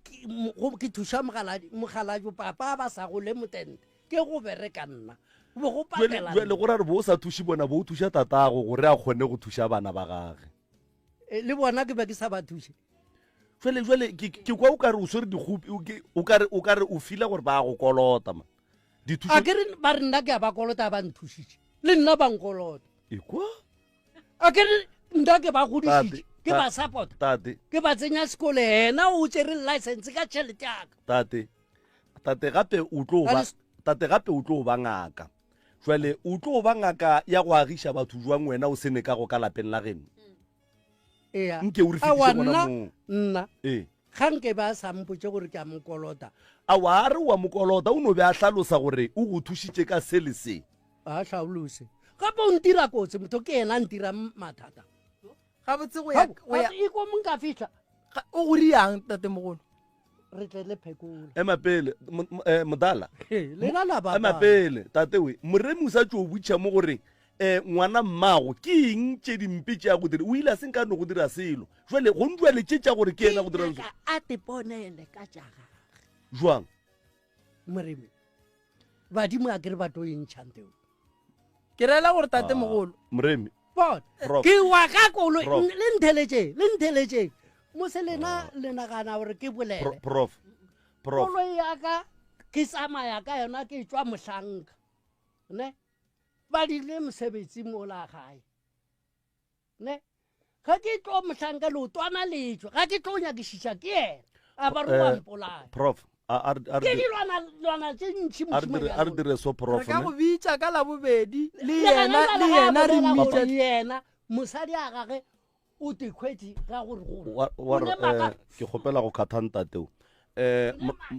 D: ke mo- go- ke thuša Mogaladi, Mogaladi papa ba sa gole motente, ke go bereka nna. Bo go
A: jwale
D: patela
A: jwale
D: nna.
A: go ra re bo o sa thuše bona, bo o thuša tatago gore a kgone go thuša bana ba gage.
D: Eh, le bona ke be ke sa ba thuše.
A: Jwale, jwale, ke, ke kwa o ka re o swere dikgopi, o ke, o ka re, o ka re o fila gore ba go kolota, man. Dithušo
D: A ke re ba re nna ke a ba kolota ba nthušitše. Le nna ba nkolota.
A: Ekwa?
D: A ke re nna ke ba godišitše,
A: Tate,
D: ke ba support.
A: Tate.
D: Ke ba tsenya sekolo, yena o tšere license ka tšhelete ya ka.
A: Tate. Tate gape o tlo ba, tate gape o tlo ba ngaka. Jwale o tlo ba ngaka ya go agiša batho jwang wena o se ne kago ka lapeng la geno?
D: Ea.
A: Nke o re
D: Aowa,
A: fetiše gona
D: nna,
A: moo.
D: nna.
A: Ee.
D: Ga nke ba sa mpotše gore ke a mo kolota.
A: Aowa, a re o a mo kolota, o no be a hlalosa gore o go thušitše ka se le se.
D: A hlaloše. Gape o ntira kotsi, motho ke yena a ntirang mathata.
C: Gabotse go ya, go ya.
D: E ko mo nka fihla.
C: Ga, o go riang, tatemogolo?
D: Re tle le phekola.
A: Ema pele, eh, modala.
D: Lena la bapala.
A: Ema pele, tate we. Moremi o sa tšo botša mo gore eh, ngwana mmago ke eng tše dimpe tše a go dira. O ile a se nka no go dira selo. Jwale go njwale tše tša gore ke yena go dira
D: Ke a te ponele ka tša gagwe.
A: Jwang?
D: Moremi. Badimo a ke re ba tlo e ntšhang teo.
C: Ke rela gore tate mogolo.
A: Ah, Moremi.
D: Bona.
A: Prof.
D: Ke wa ka koloi,
A: Prof.
D: le ntheletšeng, le ntheletšeng. Mose lena le nagana gore ke bolele.
A: Pro-, prof. Prof.
D: Koloi ya ka ke tsamaya ka yona ke tšwa mohlanka. Ne? Ba dirile mosebetsi mola gae. Ne? Ga ke tlo mohlanka leotwana le tšwa, ga ke tlo nyakišiša ke yena. A ba re wa
A: Eh,
D: mpolaya.
A: Prof, a, a, a,
D: Ke dilwana, lwana tše ntši
A: a re
D: mošemane
A: dire, a re dire so, prof,
C: Re ka
A: ne?
C: go bitša ka Labobedi, le
D: Le
C: yena,
D: gona
C: le
D: jwale ga a
C: yena re
D: bolela
C: mmitša.
D: gore yena, mosadi a gage o te khwetše ga gore gore.
A: Wa, wa
D: O
A: re,
D: ne maka.
A: eh, ke kgopela go kgatha ntateo. Eh,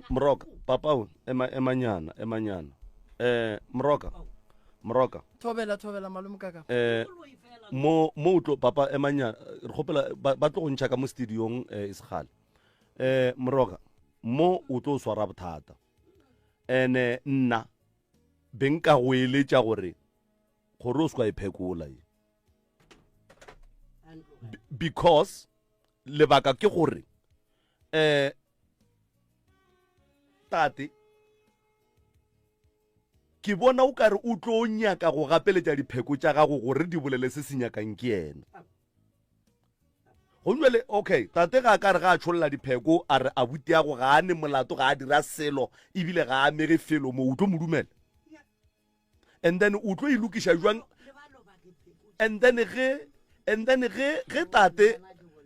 A: Moroka, papa o, ema, emanyana, emanyana. Eh, Moroka, Moroka.
C: Thobela, thobela, malome kaka.
A: Eh, mo mo o tlo papa emanya re kgopela ba ba tlo go ntšha ka mo studiong eh, e segale. Eh, Moroka, mo o tlo swara bothata. Ene nna be nka go eletša gore gore o se kwa e phekola ye. Because lebaka ke gore eh tate Ke bona o ka re o tlo nyaka go gapeletša dipheko tša gago gore di bolele se se nyakang ke yena. Go jwale, okay, tate ga a ka re ga a tšholla dipheko a re abutiago ga a ne molato, ga a dira selo ebile ga a amege felo mo, o tlo mo dumela? And then o tlo e lokiša jwang? And then ge, and then ge, ge tate,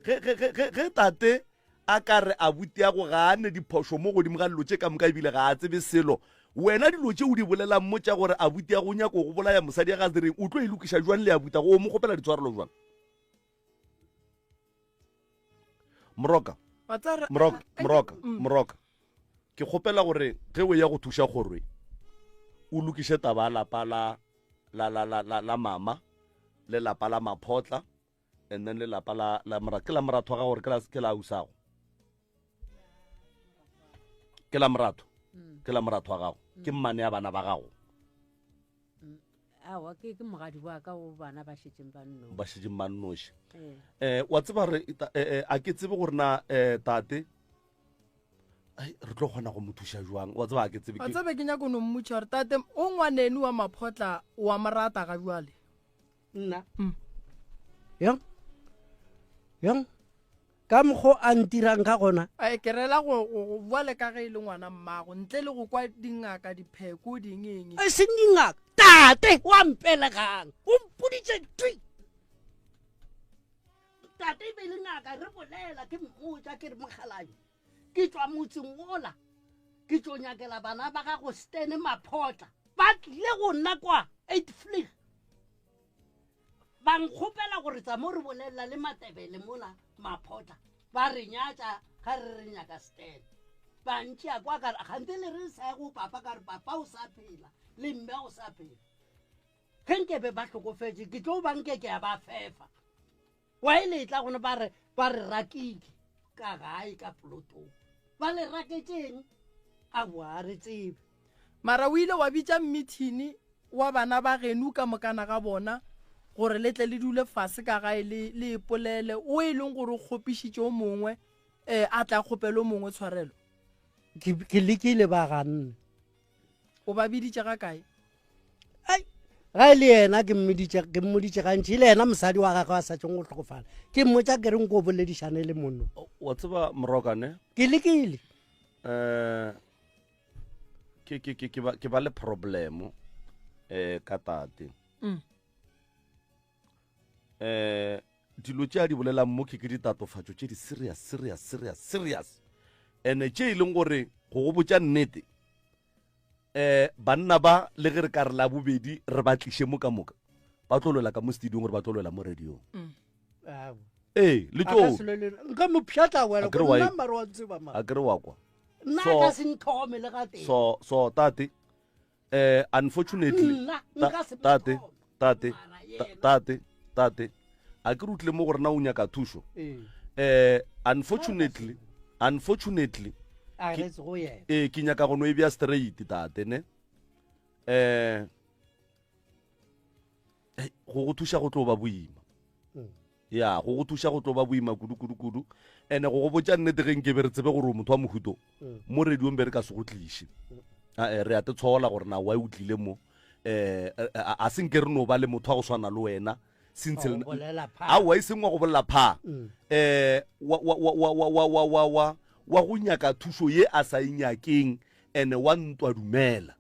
A: ge, ge, ge, ge, ge tate A ka re abutiago ga a ne diphošo mo godimo ga dilo tše ka moka ebile ga a tsebe selo. Wena dilo tše o di bolelang mo tša gore abutiago o nyako go bolaya mosadi ya ga Zereng o tlo e lokiša jwang le abutago o mo kgopela ditshwarelo jwang? Moroka, Moroka, Moroka, mm. Moroka. Ke kgopela gore ge o ya go thuša kgorwe o lokiše taba ya lapa la la la la la, la mama le lapa la maphotla and then lelapa la la mora ke la moratho wa gago gore ke la ke la ausago ke la moratho mm. ke la moratho wa gago ke mm. mmane ya bana ba gago
B: mm. awa ke ke mogadi wa ka o bana ba šetseng ba nnoši
A: ba šetseng ba nnoši eh. eh wa tseba re eh, eh, a ke tsebe gore na eh tate ai re tlo kgona go mo thuša jwang wa tseba a ke tsebe
C: ke tsebe ke nyako no mmutša gore tate o ngwaneno wa maphotla wa morata ga jwale
D: nna mm. yang yang ka mokgo a ntirang ka gona
C: a ke rela go bua le ka ge e le ngwana mmago ntle le go kwa dingaka dipheko ding eng
D: e seng dingaka tate wa mpelegang o mpoditse twi tate e be le ngaka re bolela ke mmotsa ke re mogalayo ke tswa motseng ola ke tso nyakela bana ba gago stene maphotla ba tlile go nna kwa eight flig ba nkgopela gore tsa mo re bolelela le matebele mola maphotla ba re nyatša ga re re nyaka stene ba ntšea kwa kare gante le re sa ye go papa ka re papa o sa phela le mme o sa phela ge nkebe ba hlokofetše ke tlo ba nke ke ya ba fefa Wa e letla gone ba re ba re rakile ka gae ka polotong. Ba le raketšeng? Aowa, a re tsebe.
C: Mara o ile wa bitša mmithini wa bana ba geno ka mokana ga bona gore le tle le dule fase ka gae le le ipolele, o e leng gore o kgopišitše o mongwe um a tla kgopele o mongwe tshwarelo.
D: Ke, ke lekile ba ganne.
C: O ba biditše ga kae?
D: Ai, ga e le yena ke mmiditše ke mmoditše gantši e le yena mosadi wa gagwe a sa tšong go hlokofala ke mmotša ke reng ko boledišane le monno
A: wa tseba morokane
D: ke lekile
A: um ke ke ke ke ba ke ba le problemo eh ka tate mm. eh Dilo tše a di bolelang mo ke ke ditatofatšo tše di serious, serious, serious, serious. Ene tše e leng gore go go botša nnete, eh banna ba le ge re ka re la bobedi re ba tliše mo ka moka, ba tlo lwela ka mo studiong gore ba tlo lwela mo radiong. Mm. Ee, le tlo.
D: Nka mo pšhatla wena, nna mare wa ntseba
A: mara. A kere wa kwa.
D: Nna ka se nthome le ga teng.
A: So so tate eh unfortunately tate tate tate tate a ke rutle mo gore na o nyaka thušo eh unfortunately unfortunately ee ke nyaka go no e bja straight tate ne eh go go thuša go tlo ba boima mm. Ya, go go thuša go tlo ba boima kudu kudu kudu. Ene go go botša nnete ge nke be re tsebe gore o motho wa mohuto mm. mo radiong be re ka se go tliše. Mm. Ae, re a te tshola gore na why o tlile mo. Eh, a se nke re no ba le motho wa go swana le wena since aowa e seng wa go bolela phaa mm. eh wa wa wa wa wa wa wa wa wa wa go nyaka thušo ye a sa e nyakeng ene wa ntwa dumela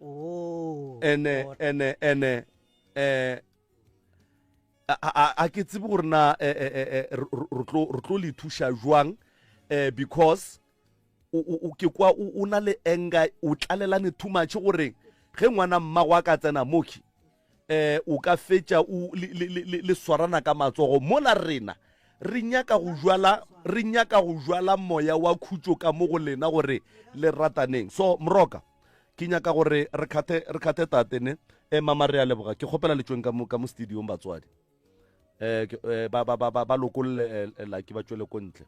D: oh,
A: ene ene ene eh a ke tsebe gore na eh, eh, eh, re tlo le thuša jwang um because o ke kwa o na le anger o tlalelane too much gore ge ngwana mmago a ka tsena moki eh o ka fetša o le swarana ka matsogo mola rena re nyaka go jwala re nyaka go jwala moya wa khutšo ka mo go lena gore le rataneng so moroka ke nyaka gore re khathe re khathe tate ne. E mama re a leboga. Ke kgopela le tšweng ka mo ka mo studiong batswadi. Eh eh, ba ba ba ba lokolle eh, eh, laki ba tšwele ko ntle.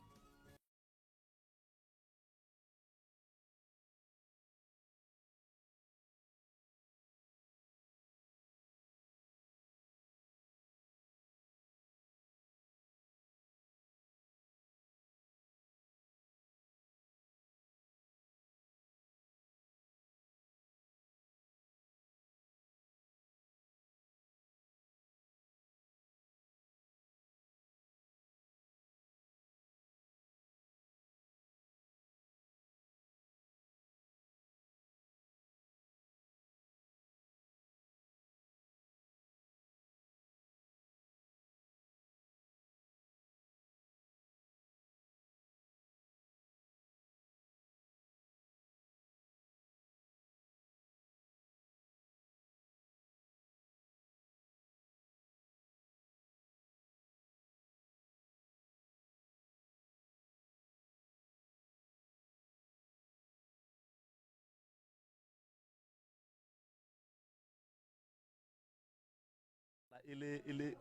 A: E le e le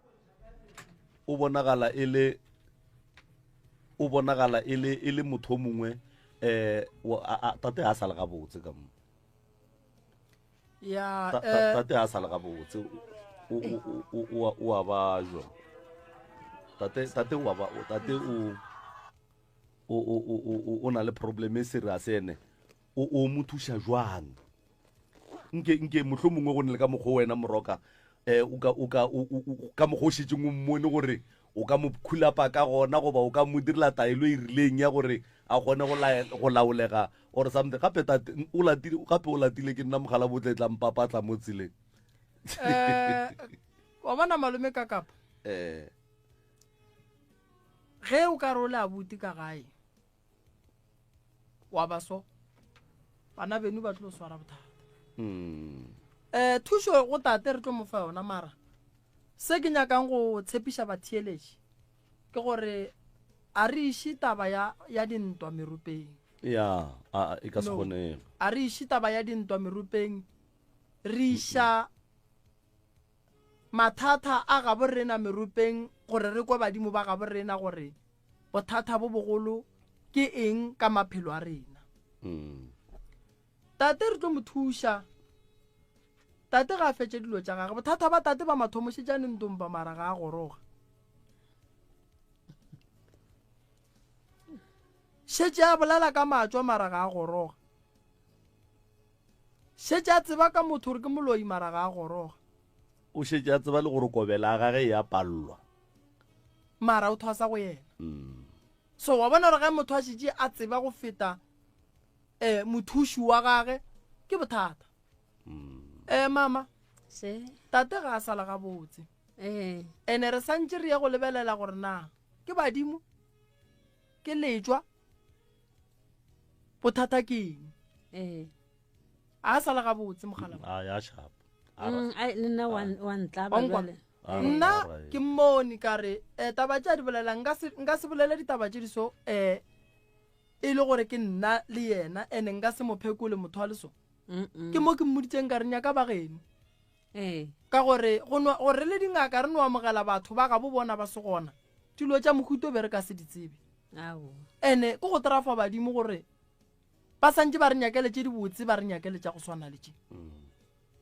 A: o bonagala e le o bonagala e le e le motho o mongwe eh tate a sa le gabotse ka mo
C: ya
A: eh, tate a sa le gabotse o o o o a bajwa tate tate o ba tate o o o o o na le problem e serious ene o o mo thuša jwang nke nke mohlomongwe mongwe go ne le ka mokgwa wena moroka um o ka o ka ka mokgwa o šetšeng o mmone gore o ka mo khulapa ka gona goba o ka mo direla taelo e rileng ya gore a kgone go laolega or something gape tate o latile gape o latile ke nna mogala botle tla mpapatla mo tseleng
C: eh, wa bona malome ka kapa
A: eh
C: ge o ka re o le abuti ka gae wa ba so bana beno ba tlo swara bothata
A: mm.
C: eh thušo go tate re tlo mo fa yona mara se ke nyakang go tshepiša batheeletši ke gore a re iše taba ya ya dintwa merupeng
A: ya a e ka se kgonege
C: a re iše taba ya dintwa merupeng re iša mathata a gabo rena merupeng gore re kwe badimo ba gabo rena gore bothata bo bogolo ke eng ka maphelo a rena.
A: Mm.
C: Tate re tlo mo thuša. Tate ga a fetše dilo tša gage. Bothata ba tate ba mathomo šetšane ntompa mara ga a goroga. Šetše a bolela ka matšwa mara ga a goroga. Šetše a tseba ka motho gore ke moloi mara ga a goroga.
A: O šetše a tseba le gore kobela ya gage e a pallwa.
C: Mara o thwasa go yena. So wa bona gore ge motho a šetše a tseba go feta um mothuši wa gage ke bothata. Um mama,
B: Se.
C: tate ga a sala gabotse.
B: Ee.
C: Ene re santše re ye go lebelela gore na ke badimo, ke letšwa, bothata ke eng.
B: Ee.
C: A sa le gabotse mogala.
A: A ya sharp.
B: Mm, ai le nna wa wa ntlaba jwale.
C: Nna ke mmone ka re eh, taba tše a di bolelang nka se nka se bolele ditaba tše di so eh e le gore ke nna le yena ene nka se mo phekole motho wa le so. Ke mo ke mmoditseng ka re nyaka ba geno.
B: Ee.
C: Ka gore go no gore le dingaka re no amogela batho ba gabo bona ba se gona. Dilo tša mohuto be re ka se di tsebe.
B: Aowa.
C: Ene ke go trafa badimo gore Ba santše ba re nyakele tše dibotse, ba re nyakele tša go swana le tše.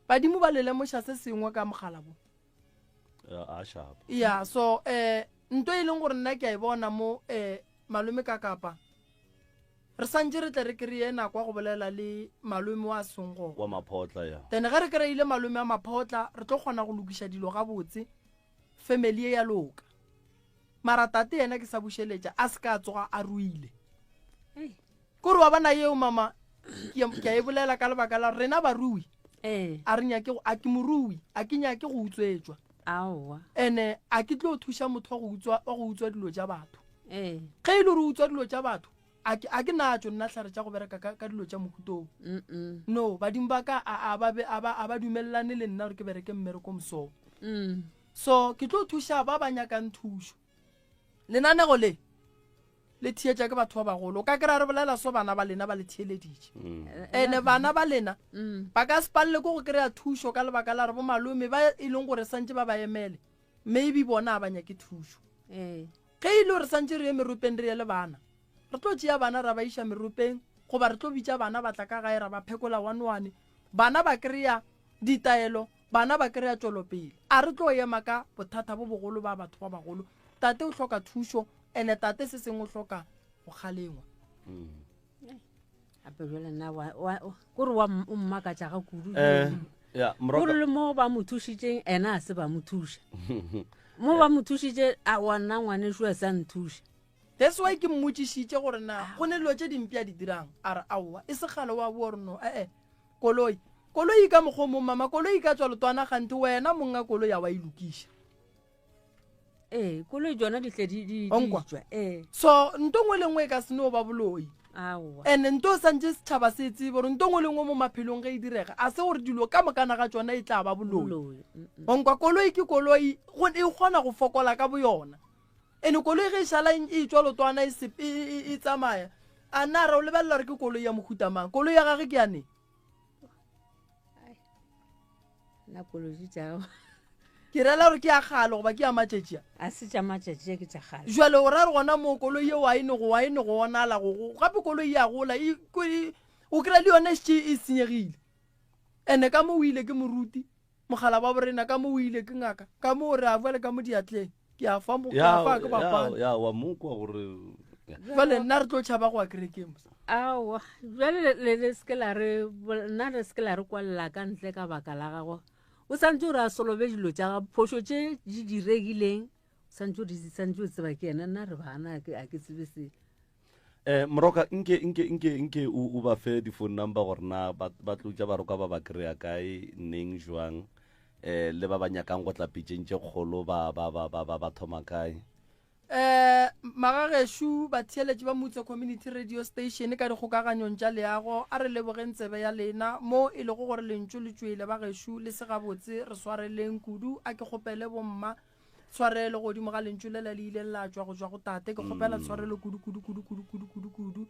C: Badimo ba le lemoša se sengwe ka mogala bo.
A: A sharp.
C: Ya, so eh nto e leng gore nna ke a e bona mo eh malome ka kapa. Re santše re tle re kry-e nako ya go bolela le malome wa seng gona.
A: Wa maphotla ya.
C: Then ge re kry-ile malome wa maphotla re tlo kgona go lokiša dilo gabotse, family ye ya loka. Mara tate yena ke sa bušeletša a se ka tsoga a ruile. Kore wa bona yeo mama ke a e bolela ka lebaka la rena barui.
B: Ee.
C: A re nyake a ke morui, a ke nyake go utswetšwa.
B: Aowa.
C: Ene a ke tlo thuša motho wa go utswa wa go utswa dilo tša batho.
B: Ee.
C: Ge e le gore o utswa dilo tša batho, a ke a ke natšo nna hlare tša go bereka ka ka dilo tša mohutong.
B: Mm.
C: No, badimo ba ka a a ba be a ba a ba dumelelane le nna gore ke bereke mmereko mosong.
B: Mm.
C: So ke tlo thuša ba ba nyakang thušo. Lenanego le. Le theetša ke batho ba bagolo. O ka kry-a re bolela so bana ba lena ba le theeleditše. Ene bana ba lena ba ka se palele ke go kry-a thušo ka lebaka la gore bo malome ba e leng gore santše ba ba emele, maybe bona ga ba nyake thušo. Ge e le gore santše re ye meropeng re ye le bana, re tlo tšea bana ra ba iša meropeng goba re tlo bitša bana ba tla ka gae ra ba phekola one one. Bana ba kry-a ditaelo Bana ba kry-a tšwelopele. A re tlo ema ka bothata bo bogolo ba batho ba bagolo. Tate o hloka thušo ene tate se sengwe o hloka go kgalengwa.
B: Gape jale nna kore wa o mmakatša ga kudu.
A: Eh, ya,
B: Gore
A: moroka.
B: le mo ba mo thušitšeng ena a se ba mo thuša. Mo ba mo thušitše a wa nna ngwanešu a sa nthuša.
C: That's why ke mmotšišitše gore na go ne dilo tše dimpe a di dirang. A re aowa e se kgale wa boa gore no ee Koloi. Koloi ka mokgwa o mong, mama, koloi e ka tšwa letwana kganthe wena monga koloi a wa e lokiša.
B: Ee, koloi tšona di tle di di
C: Wa nkwa?
B: tšwa. Ee.
C: So nto nngwe le nngwe e ka se no ba boloi.
B: Aowa.
C: And nto santše setšhaba se tsebe gore nto nngwe le nngwe mo maphelong ge e direga, a se gore dilo ka mokana ga tšona e tla ba boloi.
B: Boloi. Mm-mm.
C: Wa nkwa? Koloi ke koloi, go, e kgona go fokola ka boyona. Ene koloi ge e šala e tšwa lotwana e, e, e, e tsamaya, a na re o lebelela gore ke koloi ya mohuta mang? Koloi ya gage ke ya neng?
B: Nna koloi tša
C: Ke rela gore ke ya kgale goba ke ya matšatši a?
B: A se tša matšatši a, ke tša kgale.
C: Jwale o ra re gona moo koloi yeo a e ne go, a e ne go onala go, go, gape koloi ya gola, e, e, o kry-a le yone e šetše e senyegile. Ene ka mo o ile ke moruti. Mogala wa borena ka mo o ile ke ngaka ka mo re a bua le ka mo diatleng ke a fa mo ke a fa ke bapala
A: ya wa mo kwa gore
C: jwale nna re tlo tšhaba go ya kerekeng mos
B: aowa jwale le- le le seke la re nna re seke la re kwalela ka ntle ka baka la gagwe o santse o re a solobe dilo tša gagwe phošo tše di diregileng santse o di santse o tseba ke yena nna re bana a ke a ke tsebe se
A: Eh, moroka nke nke nke nke o o ba fe di-phone number gore na ba ba tlo tša baroka ba ba kry-a kae neng jwang eh le ba ba nyakang go tla pitšeng tše kgolo ba ba ba ba ba ba thoma kae.
C: Eh, magagešo batheeletši ba Mutse Community Radio Station ka dikgokaganyong tša leago, a re lebogeng tsebe ya lena mo e lego gore lentšu le tšwele bagešo le se gabotse, re swareleng kudu. A ke kgopele bomma tshwarelo godimo ga lentšu lela le ileng la tšwa go tšwa go tate ke kgopela mm. tshwarelo kudu kudu kudu kudu kudu kudu kudu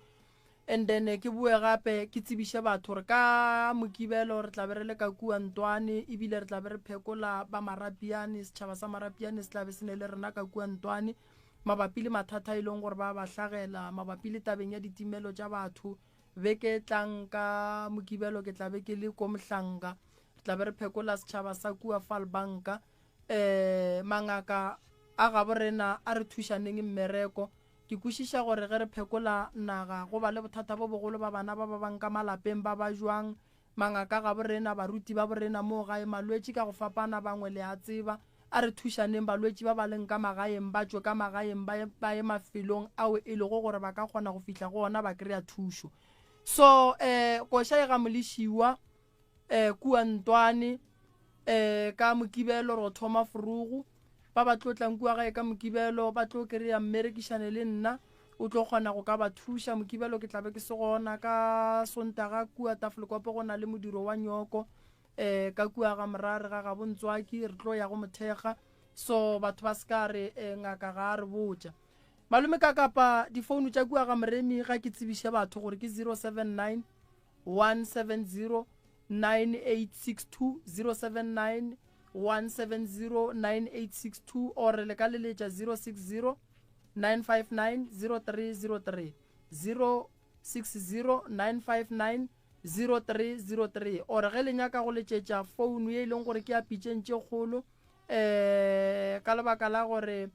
C: and then eh, ke boe gape ke tsebiše batho gore ka mokibelo re tlabe re le ka kua ntwane ebile re tlabe re phekola ba marapiane setšhaba sa marapiane se tlabe se ne le rena ka kua ntwane mabapi le mathata e leng gore ba ba hlagela mabapi le tabeng ya ditimelo tša batho beke e tlang ka mokibelo ke tlabe ke le ko mohlanka re tlabe re phekola setšhaba sa kua falbanka um mangaka a gabo rena a re thušaneng mmereko. Ke kwešiša gore ge re phekola naga go ba le bothata bo bogolo ba bana ba ba bang ka malapeng ba ba jwang. Mangaka a gabo rena, baruti ba borena moo gae, malwetši ka go fapana bangwe le a tseba. A re thušaneng balwetši ba ba leng ka magaeng ba tšwe ka magaeng ba ye, ba ye mafelong ao e lego gore ba ka kgona go fihla go ona ba kry-a thušo. So um koša e ga Molešiwa. um kua Ntwane um ka Mokibelo ro thoma forogo. Ba ba tlo tlang kua gae ka Mokibelo ba tlo kry-a mmerekišane le nna, o tlo kgona go ka ba thuša. Mokibelo ke tla be ke se gona, ka Sontaga kua Tafelkopo go na le modiro wa nyoko um ka kua ga Morare ga gabo Ntswaki, re tlo ya go mothekga. So batho ba se ka re um ngaka ga a re botša. Malome ka kapa difounu tša kua ga Moremi ga ke tsebiše batho gore ke 079 170 9862 079 170 9862 or le ka leletša 060 959 0303 060 959 0303 or ge le nyaka go letšetša founu ye e leng gore ke ya pitšeng tše kgolo um ka lebaka la gore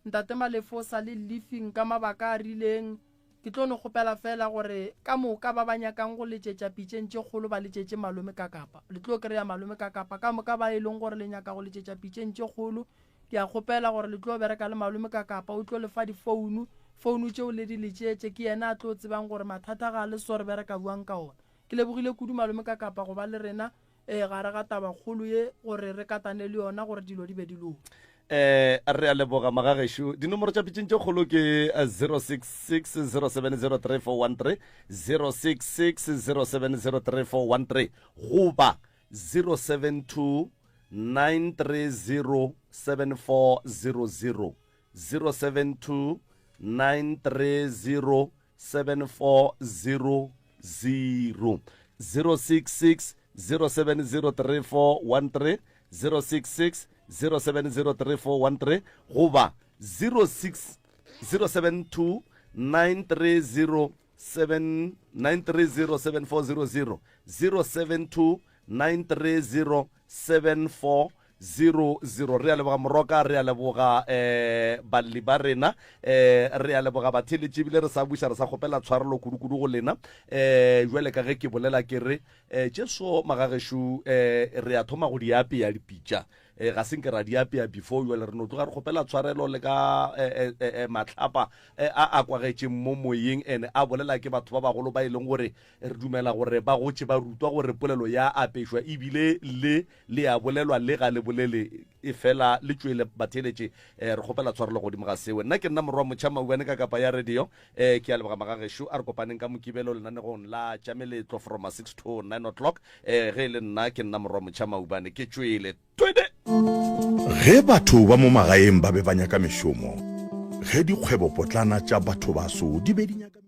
C: Ntate Malefo o sa le lifing ka mabaka a rileng. Ke tlo no kgopela feela gore ka moka ba ba nyakang go letšetša pitšeng tše kgolo ba letšetše Malome Kakapa. Le tlo kry-a Malome Kakapa. Ka moka ba e leng gore le nyaka go letšetša pitšeng tše kgolo, ke a kgopela gore le tlo bereka le Malome Kakapa. O tlo le fa difounu. Founu tšeo le di letšetše. Ke yena a tlo tsebang gore mathata ga a le so re bereka bjang ka ona. Ke lebogile kudu Malome Kakapa go ba le rena. Ee, gare ga tabakgolo ye gore re katane le yona gore dilo di be di loke.
A: Eh, re a leboga magagešo. Dinomoro tša pitšeng tše kgolo ke 066 0703413, 066 0703413 goba 072 930 7400, 072. 930 7400 066 0703413 066 0703413 goba 06 072 930 7 930 7400 072 930 7400 Re a leboga Moroka, re a leboga eh balli ba rena, eh re a leboga batheeletši ebile re sa buša re sa kgopela tshwarelo kudu-kudu go lena. Eh jwale ka ge ke bolela ke re eh tšeso magagešo eh re a thoma go di apea dipitša eh ga se nke ra di apea before jwale re no tloga re kgopela tshwarelo le ka eh, eh, eh, matlhapa eh, a a kwagetšeng mo moyeng ene a bolela ke batho ba bagolo ba e leng gore Re dumela gore ba gotše ba rutwa gore polelo ya apešwa ebile le le a bolelwa le ga le bolele efela le tšwele batheeletše. Re kgopela tshwarelo godimo ga seo. Nna ke nna Morwa Motšha Mauwane ka kapa ya radio. Ke a leboga magagešo. A re kopaneng ka Mokibelo lenanegong la tša meletlo from 6 to 9 o'clock. Ge e le nna ke nna Morwa Motšha Maubane. Ke tšwele. Twede!
F: Ge batho ba mo magaeng ba be ba nyaka mešomo, ge dikgwebopotlana tša bathobaso di be di nyaka.